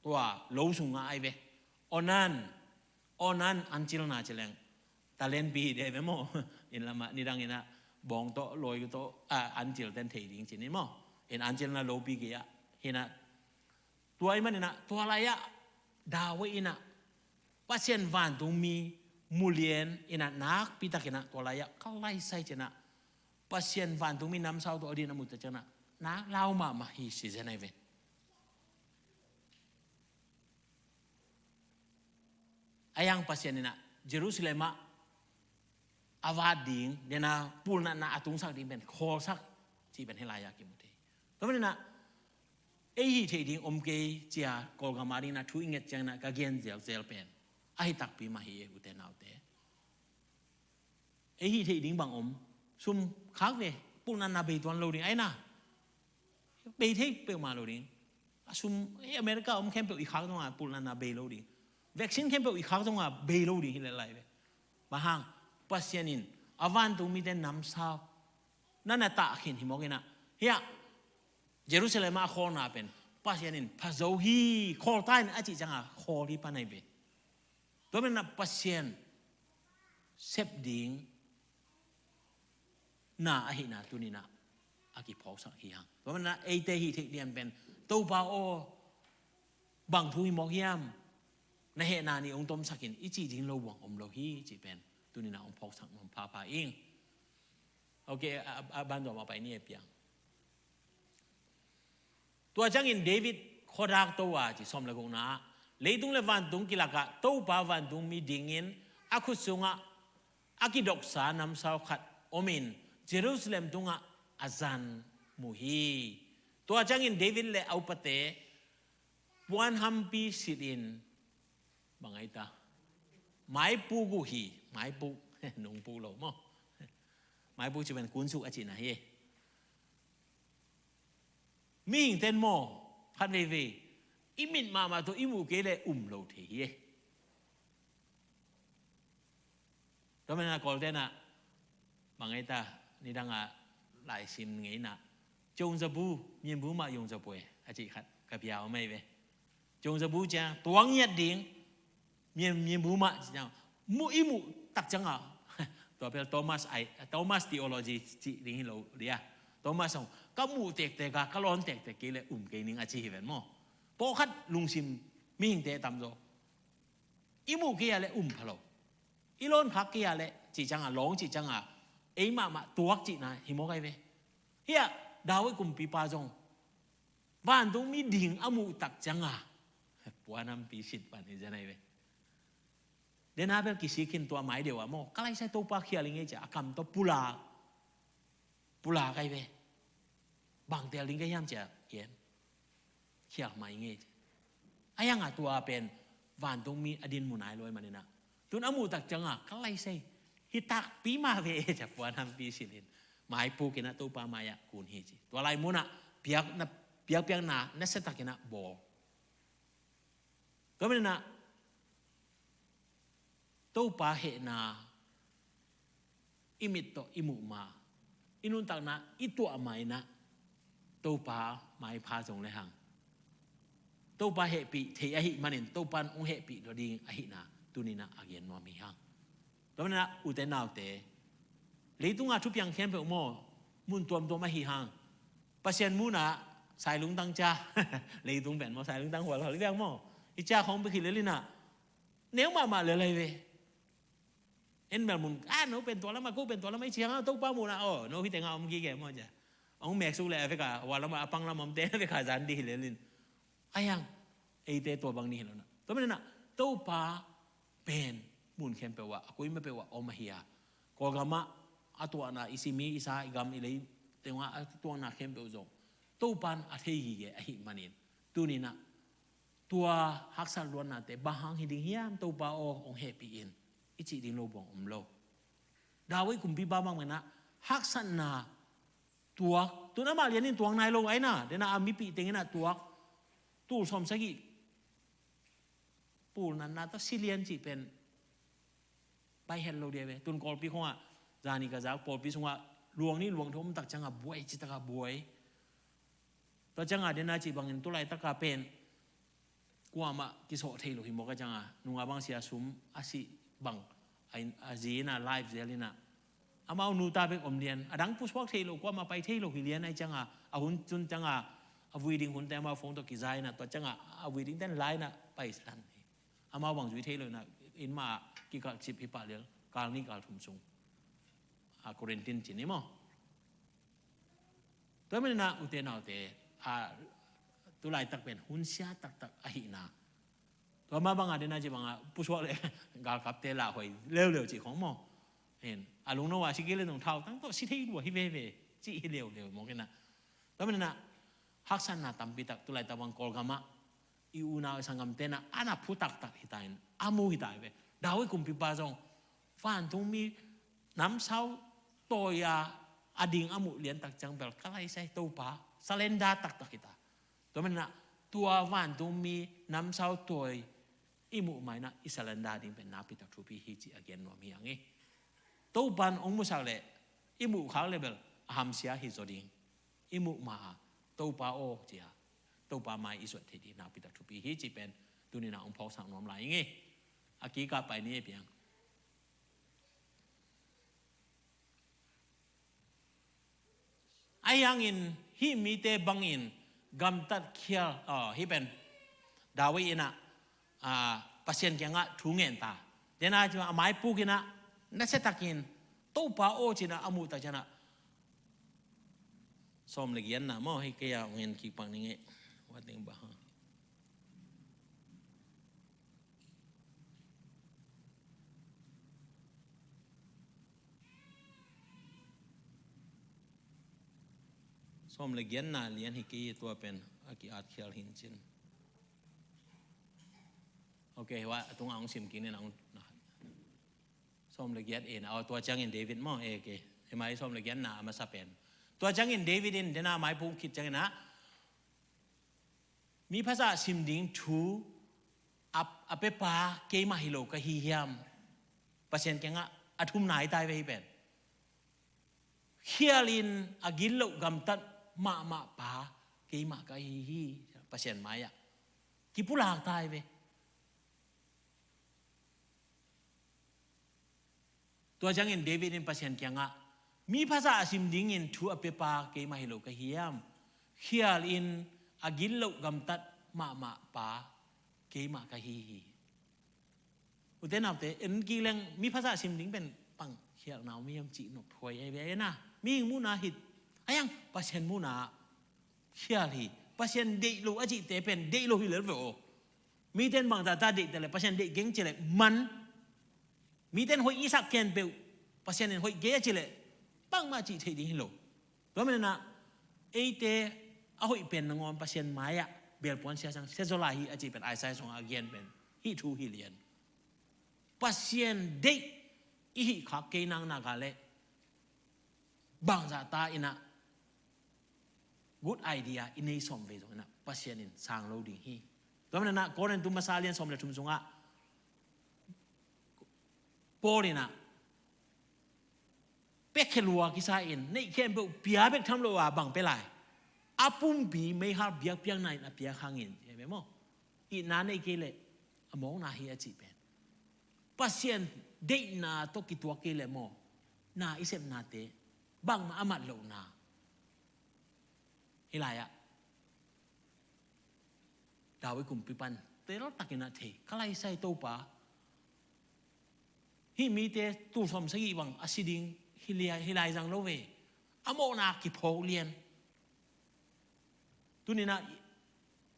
tua lo sungah ahi ve. Ornan, Ornan ancilna ci leng talent pi hi ding ve maw. Inn lamah nidang in ah bawng tawh, lawi tawh, a, ancil ten thei ding ci ni maw. In ancilna lopi gei-ah hi in ah, tua ahih manin ah tua lai-ah David in ah Pasian vantungmi mu lian in ah nakpi takin ah tua lai-ah ka laisai ci-in ah Pasian vantungmi namsau tawh a din a muh tak ciangin ah nak lau mahmah hi ci zen ahi ve. A yang Pasian in ah Jerusalem ah a vat ding, den ah pulnatna a tungsak ding pen khawlsak cih pen hih lai-ah kimu thei. Tua manin ah ei hih theih ding om kei ci-a Kawlgam a dingin ah thu i nget ciangin ah ka gen zelzel pen a hi takpi mah hi e, ute naute. Ei hih theih ding bang om? Sum khak ve, pulnatna bei tuan lo ding ahi na. Bei thei peuhmah lo ding. A sum, eh, America om khempeuh i khak dongah pulnatna bei lo ding. Vaccine khempeuh i khak dongah bei lo ding hi lel lai ve. Bang hang? Pasian in a vantungmite namsau na na tah khin hi mawk in ah, hiah Jerusalem ah a khawlna pen Pasian in pha zo hi, khawl ta in a cih ciangah khawl hi pan ahi ve. Tua manin ah Pasian sep ding na ahihna tuni-in ah a kiphawksak hi hang. Tua manin ah eite hih theih lian pen, Topa aw, bang thu hi mawk hiam? Na hehna nih hong tomsak in, i cih ding lo buang om lo hi cih pen tuni-in ah hong phawksak nuam phapha ing. Ok, a, a, a ban dawm a pai ni e piang. Tua ciangin David khuadak to a, ci sawm le gukna ah, leitung le vantung kilakah Topa vantungmi dingin a khut sungah a kidoksa namsau khat omin Jerusalem tungah a zan mu hi. Tua ciangin David le a upate puanhampi silhin, bang ai ta, maipuk uh hi, maipuk, nungpuk lo maw. Maipuk ci pen kunsuk a cihna hi. Mihingte'n maw, khat veivei i mit mahmah tawh i muh kei leh um lo thei hi e. Tua manin ah Kawlte'n ah bang ai ta, nidang a laisim ngei in ah, 中指部, 面部嘛 用指部 e, a cih khat ka pia om ahi ve. 中指部 ciang tuang ngiat ding, mien, 面部嘛 ci ciang, muh, i muh tak ciangah, tua bel Thomas ai, Thomas theology cih ding hi lo dia. Thomas hong, ka muh tektek a, ka lawn tektek kei leh um kei ning a ci hi ven maw. Pawlkhat lungsim mihingte tamzaw, i muh kei a leh um pha lo, i lawn khak kei a leh cih ciangah, lawng cih ciangah, ei mahmah tuak cihna hi mawk ahi ve. Hiah David kumpipa zong vantungmi ding a muh tak ciangah puanhampi sit pan hi zen ahi ve. Den a bel kisik khin, tua mai deuh ah maw, ka laisai, Topa khial ing ei ci-a a kam tawh pulak, pulak ahi ve. Bang teel ding ka hiam ci-a gen, khial mai ing ei ci. A hiangah tua pen vantungmi a din mu nai lo ahih manin ah, tun a muh tak ciangah ka laisai, hi takpi mah ve e ci-a puanhampi silhin, maipuk in ah Topa mai-ah kun hi ci. Tua lai munah piak na, piakpiakna nasia takin ah bawl. Tua manin ah Topa hehna i mit tawh i muh ma, i nuntakna i tuah ma in ah Topa maipha zong le hang, Topa hehpih thei ahih manin Topa in hong hehpih lo ding ahihna tuni-in ah a gen nuam hi hang. Tua manin ah ute naute, leitung a thupiang khempeuh maw, mun tuamtuam ahi hang. Pasian muhna ah sailungtang cia, leitung pen maw, sailungtang hualhual i piang maw, i cia khawng bek hi lel in ah, Neu mahmah lel lai ve. En bel mun, ah, no pen tua lamah, ko pen tua lamah, i ciang a Topa muhna, oh, no hi tengah om gige maw cia. Hong meksuk le a veka, hua lamah, a pang lamah om te na veka zan di hi lelin. Ahi hang, eite tua bang ni hi lo na. Tua manin ah, Topa pen mun khempeuh ah, a kuima peuh ah om ahi a. Kawlgam ah a tuahna, i si mi, i sa, i gam, i lei tengah a tuahna khempeuh zong Topan a thei gige ahih manin, tuni-in ah tua haksat luatnate bang hang hi ding hiam, Topa aw, hong hehpih in, i cih ding lo buang om lo. David kumpipa bang manin ah haksatna tuak, tu-in amah lianin tuak nai lo ahi na, den a mipih tengin ah tuak, tul sawmsagih pulnatna tawh si lian cih pen baih het lo dia ve. Tu-in kawlpi khong ah, zani ka zak, kawlpi sungah luang nih luang thum tak ciangah buai, ci takah buai. Tua ciangah den a cih bangin tu laitak a pen kuamah kisawh thei lo hi mawk a ciangah, nungah bang sia sum a sih bang, a in, a zi in ah live zel in ah, amau nu ta bek om lian, a dang pusuak thei lo, kuamah pai thei lo hi lian ahi ciangah, a hun cun ciangah, a vui ding hunte amau phone tawh kiza in ah, tua ciangah a vui dingte in la in ah pai slan hi. Amau bang zui thei lo in ah, inn mah ah kikalcip hi pah lian, kal nih kal thum sung, a quarantine cin hi maw. Tua manin ah, ute naute, a, tu laitak pen hun sia taktak ahihna. Tua mah bangah den a cih bangah pusuak le galkapte lah hoih leuleu cih khong maw. Hen, a lungno ah si kei le zong thautang tawh si thei lua hi veve cih hi leuleu mawk in ah. Tua manin ah, haksatna tampi tak tu laitak bang Kawlgam ah i unau i sanggamte in ah, a na phu taktak hi ta in, a mu hi ta hi ve. David kumpipa zong vantungmi namsau tawi a, a ding a muh lian tak ciang bel, ka laisai Topa, surrender taktak hi ta. Tua manin ah, tua vantungmi namsau tawi i muh ma in ah, i surrender ding pen nakpi tak thupi hi cih a gen nuam hi hang hi. Topan hong musak leh i muh khak leh bel a hamsia hi zaw ding. I muh ma a, Topa aw, ci a, Topa mai i zuat theih ding nakpi tak thupi hi cih pen tuni-in ah hong phawksak nuam lai ing hi. A kikah pai ni e piang. Ahi hangin hih mite bangin gamtat khial, ah, hih pen David in ah, ah, Pasian kiangah thu ngen ta. Tua in ah, a maipuk in ah, nasiatakin, Topa aw, ci in ah a muh tak ciangin ah, sawm le giatna maw, hih kei a hong en kik pak ning e. Wat ning ba ha. Sawm le giatna lian hi kei, tua pen a ki-at khial hi in cin. Ok, hua, a tungah hong sim kik ni in ah, hong, na. Sawm le giat e na, aw, tua ciangin David maw, e, ok. Hih mai sawm le giatna a masa pen. Tua ciangin David in, den a maipuk khit ciangin ah, mi phazah sim ding thu a, a pepa keimah hi lo ka hi hiam? Pasian kiangah a thumna hi ta hi ve hih pen. Khialin a gilo gamtat mahmah pa keimah ka hi hi, Pasian mai-ah. Kipulak ta hi ve. Tua ciangin David in Pasian kiangah, mi phazah a sim dingin thu a pepa keimah hi lo ka hiam? Khialin a gilo gamtat mahmah pa keimah ka hi hi. Ute naute, en kik leng, mi phazah sim ding pen pang khialna om hiam cih nop huai ahi ve na. Mihing muhna hi, ahi hang Pasian muhna khial hi. Pasian deih lo a cihte pen deih lo hi lel ve aw. Mite in bangzah ta deih ta leh, Pasian deih keng ci leh man. Mite in hoih i sak khempeuh, Pasian in hoih kei a ci leh, bangmah cih theih ding hi lo. Tua manin ah, eite a hoih pen nangawn Pasian mai-ah belpuan sia sang, sia zaw lai hi a cih pen Isaiah sungah a gen pen hih thu hi lian. Pasian deih i hih khak kei naknak a leh bangzah ta in ah good idea i nei sawm vei zong in ah Pasian in sang lo ding hi. Tua manin ah Korintu masa lian sawm le thum sungah Paul in ah, pia khia lua kisa in, neih khempeuh pia bek tham lo a bang pia lai? A pumpi meihal biakpiakna in a piak hangin, hi ve maw? Itna nei kei leh a mawkna hi a cih pen. Pasian deihna tawh kituak kei leh maw, na i sepnate bangmah a mat lohna. Hih lai-ah David kumpipa in teltakin a thei, ka laisai Topa, Hih mite tul sawm sagih bang a si ding hi lai, hi lai zang lo ve. A mawhna kiphawk lian. Tuninah i,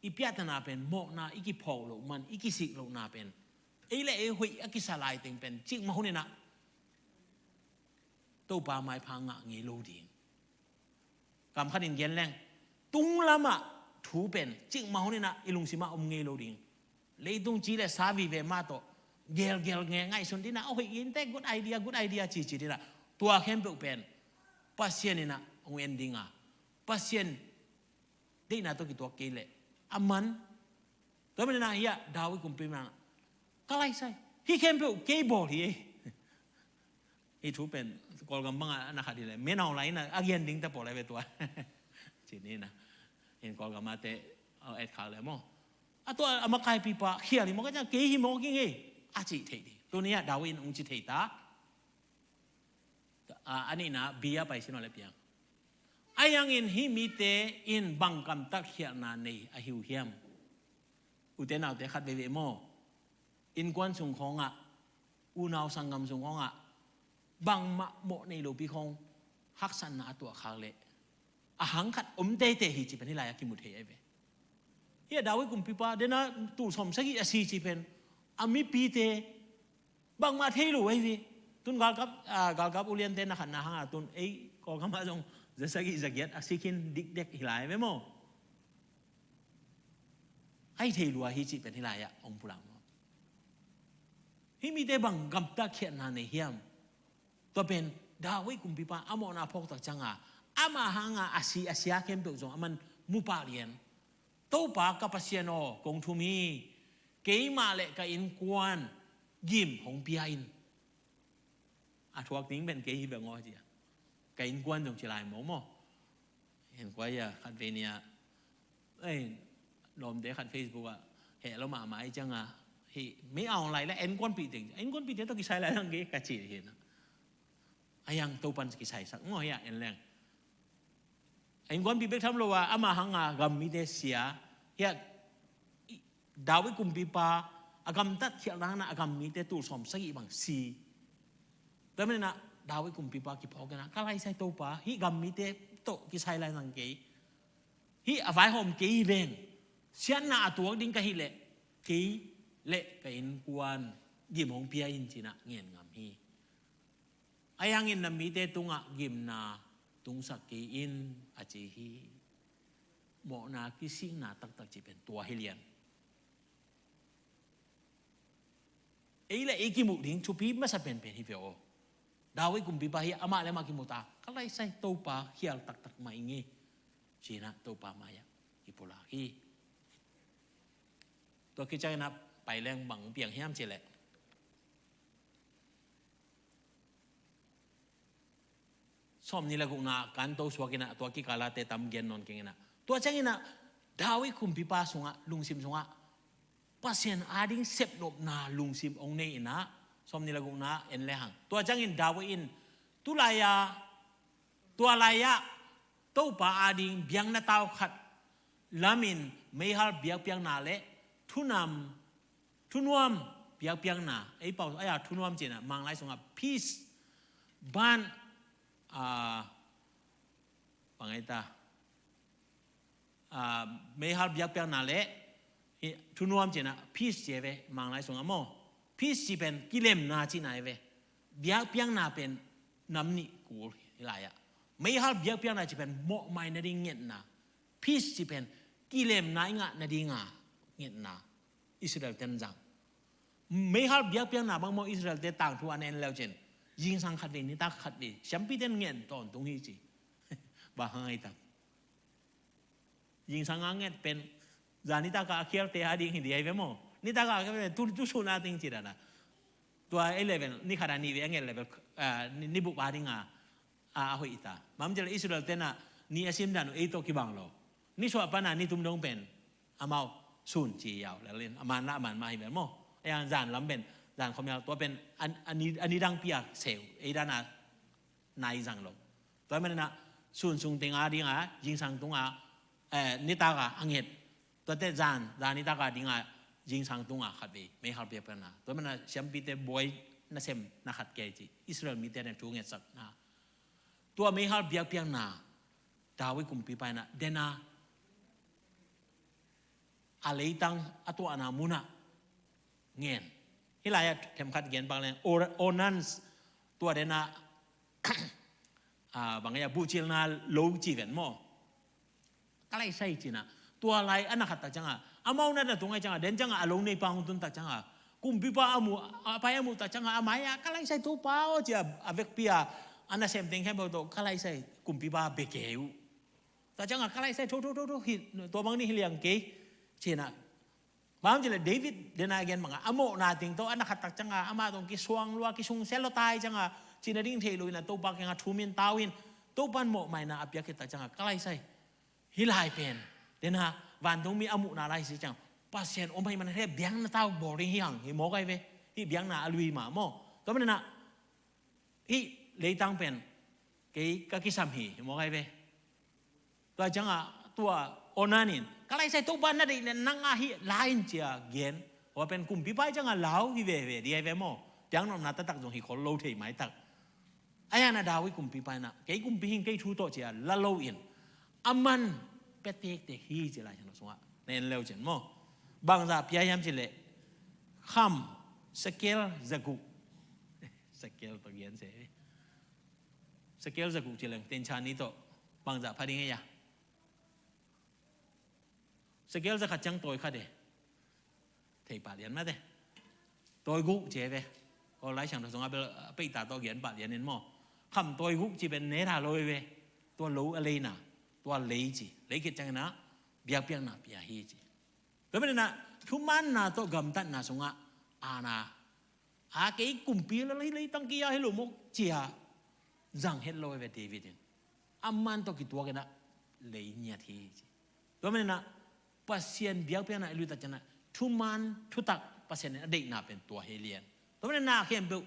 i piahtana pen mawhna i kiphawk loh man, i kisik lohna pen ei le ei hoih a kisa lai teng pen cikmah huninah Topa maipha ngah ngei lo ding. Kam khatin gen leng, tunglamah thu pen cikmah huninah i lungsimah om ngei lo ding. Leitung ci le sa vive mah tawh gelgel nge ngaihsun dinah, oh, hoih inte, good idea, good idea cici dinah. Tua khempeuh pen Pasian inah hong en dinga, Pasian deihna tawh kituak kei leh a man. Tua maninah hiah David kumpi man ka laisai, hih khempeuh kei bawl hi ei. Hih thu pen Kawlgam bangah na khat hi leh menau lai inah a gen ding ta pawl lai ve tua. Ci ni inah hin Kawlgam ate a etkhak leh maw, a tua a makaipipa khial hi maw, ka ciang kei hi maw kingei a cih theih ding. Tuni ah David in hong ci thei ta. A, a nihna bia pai sin aw le piang. A yangin hih mite in bang gamtat khialhna nei ahi uh hiam? Ute naute khat veivei maw, innkuan sung khawngah, unau sanggam sung khawngah bangmah mawh nei lopi khawng haksatna a tuahkhak leh a hang khat om teitei hi ci pen hih lai-ah kimu thei ahi ve. Hiah David kumpipa dena tul sawm sagih a si ci pen a mipite bangmah thei lo ahi ve. Tun galkap, ah, galkap uliante na khatna hanga tun ei Kawlgam ah zong za sagih za giat a si khin dikdek hi lai ve maw? Ahi thei lua hi cih pen hih lai-ah hong pulak maw? Hih mite bang gamtat khiatna nei hiam? Tua pen David kumpipa a mawhna phawktak cianga ama hanga a si a sia khempeuh zong a man mu pah lian. Topa ka Pasian aw, kong thum hi. Keimah le ka innkuan gim hong pia in. A thuak ding pen kei hi beng aw cia. Ka innkuan zong ci lai maw maw? Innkuan ia khat vei nia, ei, lawmte khat Facebook ah heh lo mahmah ahi cianga, hih mei a online le innkuanpihte, innkuanpihte tawh kisai lai lang kei ka ci hi na. A yang Topan kisaisak maw hiah en leng. A innkuanpih bek tham lo a ama hanga gam mite sia. Hiah David kumpipa a gamtat khialhna hangin a gam mite tul sawm sagih bang si. Tua maninah David kumpipa kiphawk inah ka laisai Topa, hih gam mite tawh kisai lai nang kei. Hih a vaihawm kei hi veng. Siatna a tuak ding ka hih leh kei le ka innkuan gim hong pia in cinah ngen ngam hi. A yangin na mite tungah gimna tungsak kei in a ci hi. Mawhna kisikna taktak ci pen tua hi lian. Ei le ei kimuh ding thupi masa penpen hi ve aw. David kumpipa hi amah le amah kimuh ta, ka laisai Topa khial taktak mah i ngei. Cinah Topa maiah kipulak hi. Tua kicianginah pai leng bang piang hiam cileh, sawmnih le gukna kanto suak inah tua kikalate tam gen nawn keng inah. Tua cianginah David kumpipa sungah, lungsim sungah Pasian ading sepnopna lungsim ong nei inah, sawmnih le gukna en le hang. Tua ciangin David in tulai-a, tua lai-ah Topa ading biakna tau khat lamin meihal biakpiakna le thunam, thunuam biakpiakna, ei pau, ei a thunuam cina, Manglai sungah peace, ban, a, bang ei ta, a, meihal biakpiakna le, i, thunuam cina, peace ci ve, Manglai sungah maw. Peace ci pen kilemna cina ve. Biakpiakna pen nam nih kul hi lai-ah. Meihal biakpiakna ci pen mawhmai nading ngetna. Peace ci pen kilemna i ngah nadinga ngetna. Israel ten zang. Meihal biakpiakna bang maw Israel te tangthu an en leu cin. Zingsang khat vei, nitak khat vei. Siampi ten ngen tawntung hi ci. Bang hang ei ta. Zingsang a nget pen, zan nitaka a khialte a ding hi di ai ve maw. Nitaka a khialte tu, tu sun a ting ci dana. Tua eleven, ni khat a ni ve a nget level, a, ni, ni bup a ding a, a, a hoih ta. Mam cil Israel tena, ni a sim dan uh ei tawh kibang lo. Ni suah pana ni tum dong pen, amau sun ci yau, lalin, aman na aman ma hi ve maw. Ei ang zan lam pen, zan khom yau, tua pen, an, a ni, a ni dang pia seu, ei dana, nai zang lo. Tua maninah sun sung tenga dinga, zingsang tunga, eh, nitaka a nget. Tuate zan, zan nitaka dinga, zingsang tunga khat vei, meihal biakpiakna. Tua maninah siampite buai nasem na khat kei ci. Israel mite na thu ngetsakna, tua meihal biakpiakna David kumpipa in ah dena a leitang a tuahna munah ngen. Hih lai-ah themkhat gen bang leng Or-, Ornan, tua dena a, bang a buhcilna lo ci ven maw? Ka laisai cina. Tua lai a na khat tak cianga, amau na na tung ai cianga, den cianga a lo neipa hong tun tak cianga, kumpipa a muh, a pai a muh tak cianga, a mai-ah ka laisai Topa aw cia a vekpi-a a nasem teng khempeuh tawh ka laisai kumpipa bia kei uh. Tak cianga ka laisai tho tho tho tho hi, tua bang ni hi liang kei cina. Bang ci le David dena gen banga a mawhna ting tawh a na khat tak cianga amah tawh kisuang lua, kisungsia lua tai cianga cina ding thei lo ina Topa kianga thum in tau in, Topa in mawhmaina a piak khit tak cianga ka laisai. Hih lai pen dena vantungmi a muhna lai si ciang Pasian om hai man he biakna tau boring hi hang hi mawk ai ve. Hih biakna a lui mah maw? Tua manina hih leitang pen kei ka kisam hi hi mawk ai ve. Tua cianga tua Ornan in ka laisai Topa na deih nen nang a hih la in cia gen. Hua pen kumpipa cianga lau hi veve di ai ve maw? Piaknopna taktak zong hi khol lo thei maitak. Ai ana David kumpipa ina kei kumpi hing kei thu tawh cia la lo in, aman pia tektek hi ci Lai Siangtho sungah na en leu cin maw? Bangzah pia hiam ci leh kham sekel zaguk. Sekel tawh gen se. Sekel zaguk ci leng tencha ni tawh bangzah pha ding ei a? Sekel zakhat ciang tawi khat e. Thei pah lian mate. Tawi guk ci e ve. Ko Lai Siangtho sungah bel a peita tawh gen pah lian in maw? Kham tawi guk ci pen ne tha lo e ve. Tua lo a leina, tua lei ci. Lei khit ciangina biakpiakna pia hi ci. Tua manina thumanna tawh gamtatna sungah ana a kei kumpi la lei, leitang kia hi lo mawk cia zang het lo e ve David in. Aman tawh kituak ina lei ngiat hi ci. Tua manina Pasian biakpiakna i luitak ciana thuman thutak Pasian in a deihna pen tua hi lian. Tua manina a khempeuh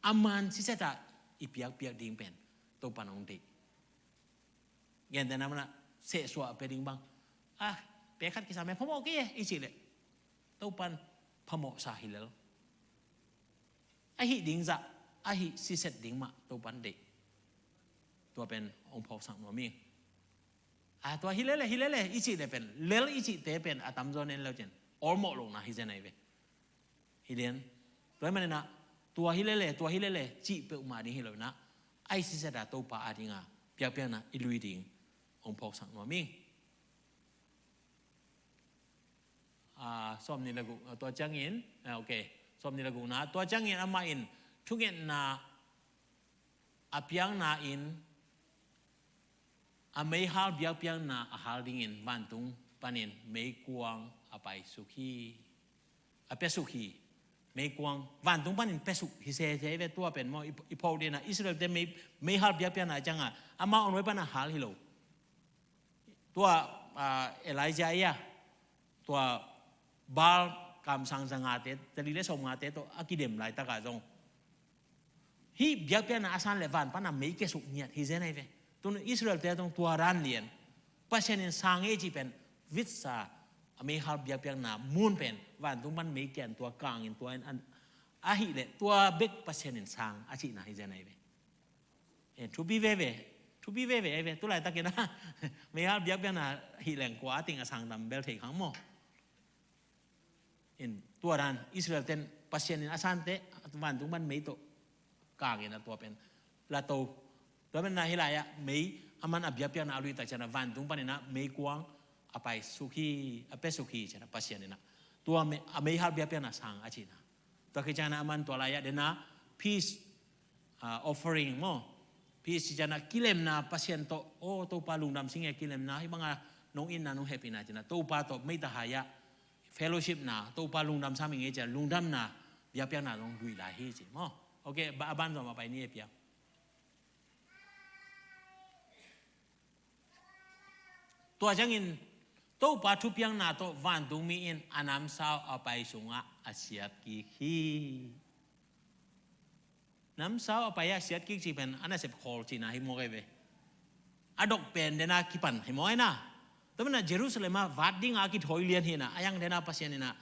aman siseta i piakpiak ding pen Topa nong deih. Gentehna mana sehsuah a pia ding bang a, pia khat kisam e phamawh kei e i cih leh Topan phamawhsa hi lel. Ahi ding zah, ahi siset ding mah Topan deih. Tua pen hong phawksak nuam ing. A, tua hi lele, hi lele i cih le pen lel i cihte pen a tamzaw nen leu cin awlmawh lohna hi zen ahi ve. Hi lian. Tua hi manina tua hi lele, tua hi lele cih peuhmah ding hi lo ina, ai siseta Topa a dinga piakpiakna i lui ding hong phawksak nuam ing. A, sawm ni le guk, a, tua ciangin, a, ok. Sawm ni le gukna tua ciangin amah in thungetna a piakna in a meihal biakpiakna a hal dingin vantung panin meikuang a paisuk hi. A piasuk hi. Meikuang vantung panin piasuk hi sese ve tua pen maw i, i phawk dina Israel te mei, meihal biakpiakna cianga ama on wai pana hal hi lo. Tua, a, Elijah ia tua Baal kamsang zangate, tali le sawmngate tawh a kidem laitaka zong hih biakpiakna a san le van pana mei kiasuk ngiat hi zen ahi ve. Tun Israel te tong tua dan lian Pasian in sang ei ci pen vitsa a meihal biakpiakna mun pen vantung pan mei kian tua kangin tua in an ahih le tua bek Pasian in sang a cihna hi zen ahi ve. Eh, thupi veve, thupi veve ahi ve. Tulaitak ina meihal biakpiakna hi leng kua a ting a sang tam bel thei khang maw? In tua dan Israel ten Pasian in a sante vantung pan mei tawh kangin a tua pen la to. Tua pen na hi lai-ah mei a man a biakpiakna a luitak ciana vantung panina meikuang a paisuk hi, a piasuk hi ciana Pasian ina tua mei, a meihal biakpiakna sang a cina. Tua khit ciana a man tua lai-ah dena peace, a, offering maw? Peace ciana kilemna Pasian tawh, o Topa lungdam sing e kilemna hi banga nong itna nong hehpihna cina Topa tawh meita hai-ah fellowship na Topa lungdam sam ing e cia lungdamna biakpiakna zong lui lai hi ci maw? Ok, a ban zom a pai ni e piak. Tua ciangin Topa thupiakna tawh vantungmi in a namsau a pai sungah a siat kik hi. Namsau a pai a siat kik ci pen a nasep khawl cihna hi mawk ahi ve. A dok pen dena kipan hi mawk ahi na. Tua mana Jerusalem ah vat dinga a kithawi lian hi na a yang dena Pasian ina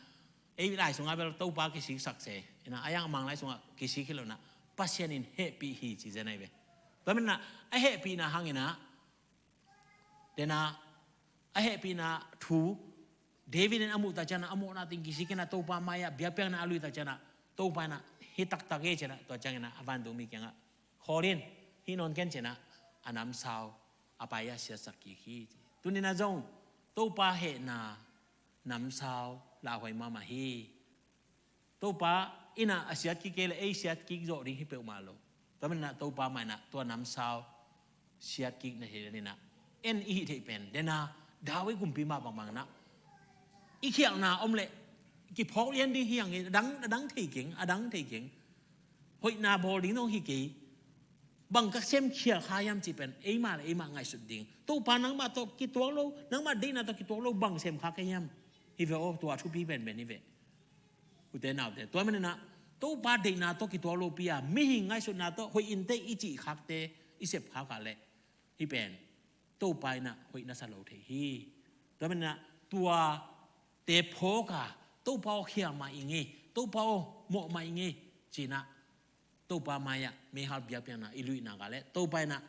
Ei lai sungah bel Topa kisiksak se. Ina, a yang a mang lai sungah kisik hi lo ina, Pasian in hehpih hi ci zen ahi ve. Tua manin ah, a hehpihna hang ina, dena, a hehpihna thu, David in a muh tak ciangin ah, a mawhna teng kisik ina, Topa mai-ah biakpiakna a lui tak ciangin ah, Topa ina, hi taktak e ci ina, tua ciangin ah, a vantungmi kiangah, khawl in, hih nawn ken ci ina, a namsau, a pai-ah siatsak kik hi. Tuni-in ah zong, Topa hehna, namsau, lauhuai mahmah hi. Topa ina a siat kik kei leh ei siat kik zawh ding hi peuhmah lo. Tua manin ah Topa mai-in ah tua namsau siat kik na thei ding ina, en i hih theih pen dena David kumpi mah bangbang ina i khialhna om leh kiphawk lian ding hi hang e, a dang, a dang thei keng, a dang thei keng. Hoihna bawl ding dong hi kei. Bang ka sem khial kha hiam cih pen eimah le eimah ngaihsut ding. Topa nangmah tawh kituak lo, nangmah deihna tawh kituak lo bang sem kha ka hiam? Hi ve aw, tua thupi penpen hi ve. Ute naute, tua manin ah Topa deihna tawh kituak lopi a mihing ngaihsutna tawh hoih in teh i cih khakte i sep khak ah leh hih pen Topa in ah hoih na sa lo thei hi. Tua manin ah tuate phawk a, Topa aw khial mah ing e, Topa aw mawh mah ing e ci ina, Topa mai-ah meihal biakpiakna i luih nak leh Topa in ah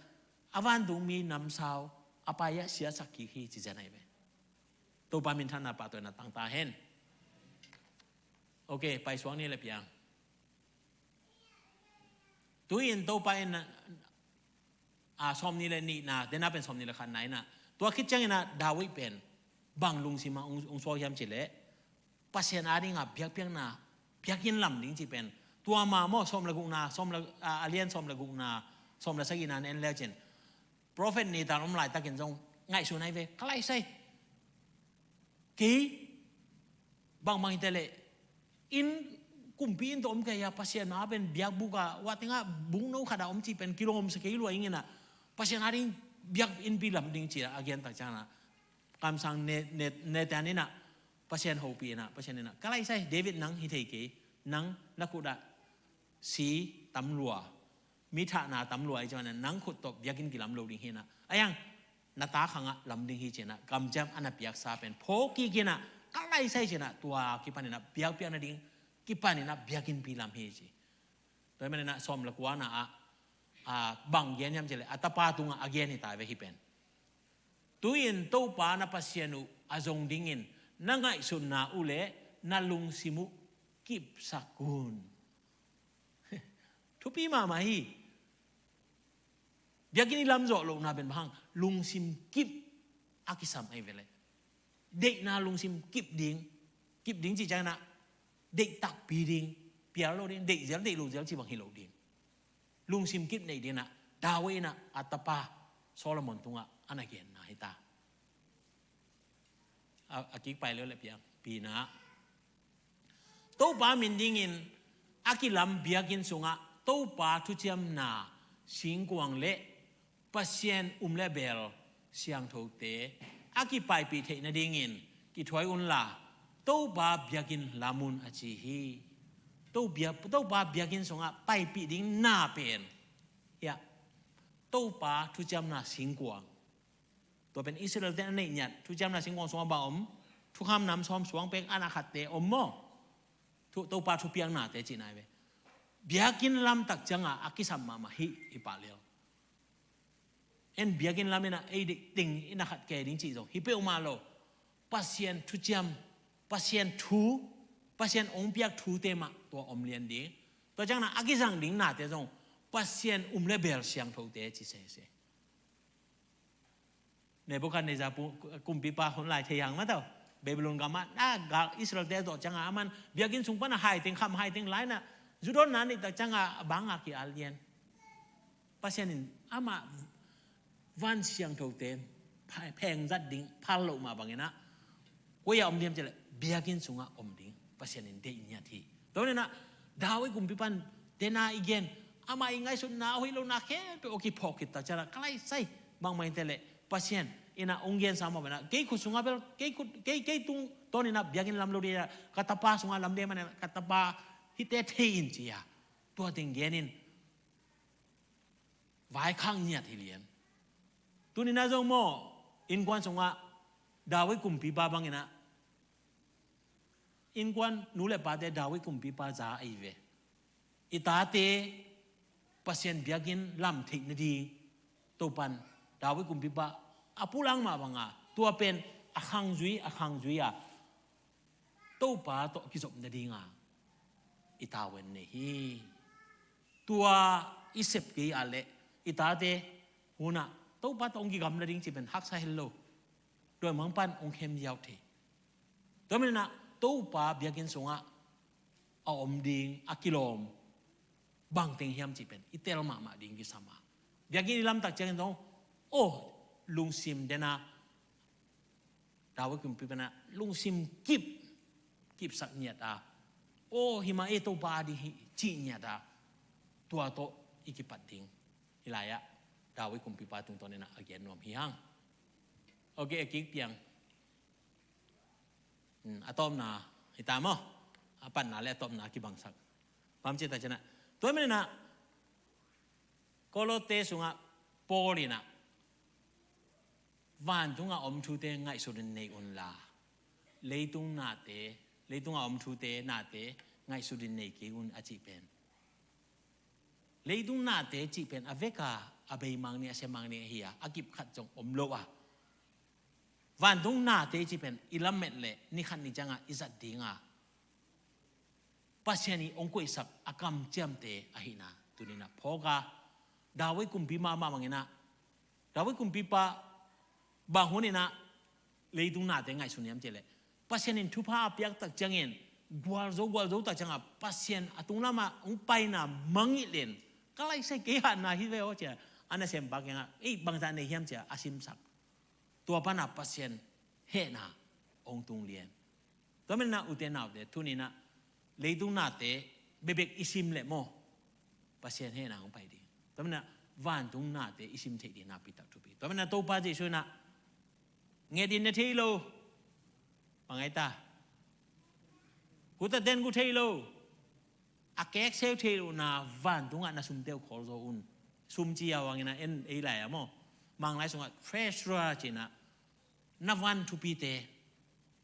a vantungmi namsau a pai-ah siatsak kik hi ci zen ahi ve. Topa minthanna pahtawina tang ta hen. Ok, pai suak ni le piang. Tu-in Topa in, a, sawmnih le nihna, dena pen sawmnih le khatna ina, tua khit ciangin ah David pen bang lungsim ah hong, hong suak hiam cih leh, Pasian adingin biakpiakna, biakinn lam ding cih pen, tua mah maw, sawm le gukna, sawm le, a, a lian sawm le gukna, sawm le sagihna na en le cin, Prophet Nathan om laitakin zong ngaihsun ahi ve, ka laisai. Kei, bangbang hi ta leh, inn, kumpi inn tawh om kei a, Pasian a pen biakbuk ah, ua tengah bungno khat ah om cih pen kilawm sa kei lua ing ina, Pasian ading biakinnpi lam ding ci a a gen tak ciangin ah, kamsang Ne-, Ne-, Nathan in ah, Pasian hopih ina, Pasian in ah, ka laisai, David nang hi thei kei, nang na khut ah si tam lua, mi thahna tam lua ahi ciangin ah, nang khut tawh biakinn kilam lo ding hi ina, a yang, na ta khangah lam ding hi ci ina, kamciam a na piaksa pen phawk kik ina, ka laisai ci ina, tua kipan ina biakpiakna ding, kipan ina biakinnpi lam hi ci. Tua manin ah sawm le kuana ah, a, bang gen hiam cih leh, a tapa tungah a gen hi ta ve hih pen. Tu-in Topa na Pasian uh a zong dingin na ngaihsutna uh le na lungsim uh kipsak un. Thupi mahmah hi. Biakinn i lam zawh lohna pen bang hang, lungsim kip a kisam ahi ve leh. Deihna lungsim kip ding, kip ding cih ciangin ah, deih takpi ding, pial lo ding, deih zel, deih lo zel cih bang hi lo ding. Lungsim kip neih ding ina, David ina a tapa Solomon tungah a na genna hi ta. A, a kik pai leu le piang, pina. Topa min dingin a kilam biakinn sungah Topa thuciamna singkuang le Pasian um le bel siangthote a kipaipih theih nadingin kithuai unla, Topa biakinn lam un a ci hi. To bia-, Topa biakinn sungah paipih ding na pen, hiah, Topa thuciamna singkuang. Tua pen Israel-te a neih ngiat thuciamna singkuang sungah bang om? Thukham nam sawm suang pek a na khatte om maw? Thu, Topa thupiaknate cihna hi ve. Biakinn lam tak ciangah a kisam mahmah hi, hi pah liau. En biakinn lam ina ei deih teng ina khat kei ding cih zong hi peuhmah lo. Pasian thuciam, Pasian thu, Pasian ong piak thute mah tua om lian ding. Tua ciangin a kizang ding nate zong Pasian um le bel siangthote ci sese. Nebuchadnezzar pu-, kumpipa hun lai thei hang mah tau. Babylon gamah, a, gal Israel-te a zawh ciangah, aman biakinn sung pan a hai teng, kham hai teng lai-in a, zu dawnna neih tak ciangah, a bang a ki-al lian. Pasian in amah van siangthote pha-, pheng zat ding phal loh mah bangin a, koi-ah om ding hiam cih leh biakinn sungah om ding Pasian in deih ngiat hi. Tua manin a, David kumpipa in tena i gen, amah i ngaihsutna, a hoih lohna khempeuh a kiphawk khit tak ciangin a, ka laisai, bangmah hi ta leh Pasian in a hong gensa mah bangin a, kei khut sungah bel, kei khut, kei, kei tungtawnin a biakinn lam lo ding a, ka tapa sungah lam ding manin a, ka tapa hihte thei in ci a, tua teng gen in vaikhak ngiat hi lian. Tuni-in a zong maw, innkuan sungah David kumpipa bangin a, Innkuan nu le pate David kumpipa za ahi ve. I tate Pasian biakinn lam theih nading Topan David kumpipa a pulak mah banga tua pen a khangzui a khangzui a Topa tawh kizop nadinga i tavuan nei hi. Tua i sep kei a leh i tate hunah Topa tawh hong kigam nading cih pen haksa hel lo. Tua mangpan hong khem ziau thei. Tua maninah Topa biakinn sungah a om ding a kilawm bangteng hiam cih pen i tel mahmah ding kisam a. Biakinn i lamtak ciangin zong, oh, lungsim dena David kumpipa inah lungsim kip kipsak ngiat a, oh, himah e Topa a ding hi cih ngiat a, tua tawh i kipat ding. Hih lai-ah David kumpipa tungtawn inah a gen nuam hi hang. Ok, a kik piang. Hmm, a tawpna hi ta maw? A patna le a tawpna kibangsak. Bang ci ta cianah, tua maninah Kolote sungah Paul inah vantungah om thute ngaihsutin nei unla, leitung nate, leitungah om thute nate ngaihsutin nei kei un a cih pen, leitung nate cih pen a veka a beimang ni a siamang ni ahi a, a kipkhat zong om lo a, vantung nate cih pen i lamet le nikhat ni cianga i zat dinga Pasian i hong koihsak a kamciamte ahihna tuninah phawk a, David kumpi mahmah manginah David kumpipa bang huninah leitung nate ngaihsun hiam cih leh, Pasian in thupha a piaktak ciangin gualzo gualzotak cianga Pasian a tunglamah hong paina mangihlin, ka laisai kei hatna hi ve aw cia, a nasempa kiangah ei bangzah nei hiam cia a simsak. Tua pana Pasian hehna hong tung lian. Tua maninah ute naute, tuninah leitung nate bebek i sim leh maw, Pasian hehna hong pai ding. Tua maninah vantung nate i sim theih ding nakpitak thupi. Tua maninah Topa Jesu inah ngetin na thei lo. Pangai ta. Kutaten ku thei lo. A kekseu thei lohna vantungah na sumte uh khawl zo un. Sum ci a wangin a en ei lai a maw, Manglai sungah treasurer cinah na van thupite,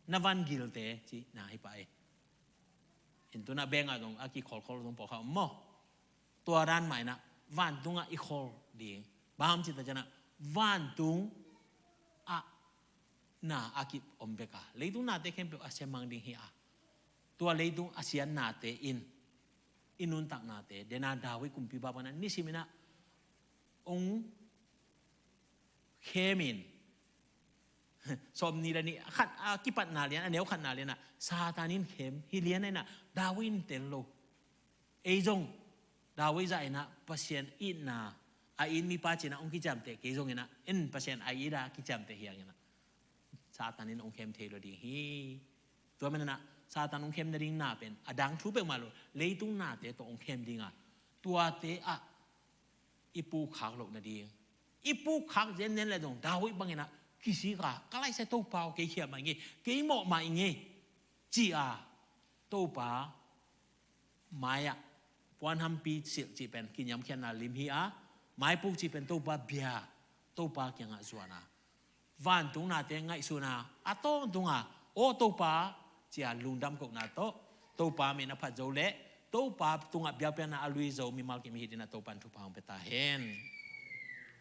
na van gilte cihna hi pah ei. Intunah bengah zong a kikhawlkhawl zong pawlkha om maw? Tua dan mah inah vantungah i khawl ding. Bang ham cih ta cianah vantung ah na a kip om veka leitung nate khempeuh a siamang ding hi a, tua leitung a sian nate in i nuntak nate dena David kumpipa pana nisiminah hong khemin, sawm ni le ni khat a kipatna lian, a neu khatna lianah Satan in khem hi lian a inah David in tel lo. Ei zong David zah inah Pasian itna a it mipa cinah hong kiciamteh kei zonginah en Pasian a it a kiciamteh hianginah Satan in hong khem thei lo ding hi. Tua maninah Satan hong khem nading na pen a dang thu peuhmah lo, leitung nate tawh hong khem dinga tuate ah i pukhak loh nading. I pukhak zenzen le zong David banginah kisika ka laisai Topa aw kei khiah mah i ngei, kei mawh mah i ngei ci-a Topa mai-ah puanhampi silh cih pen kiniamkhiatna lim hi a, maipuk cih pen Topa bia, Topa kiangah zuan a, vantung nate ngaihsun a, a tawntunga aw Topa cia lungdam kohna tawh Topa min a phat zo leh Topa tungah biakpiakna a lui zo mimal kim hi dinah Topa in thupha hong pia ta hen.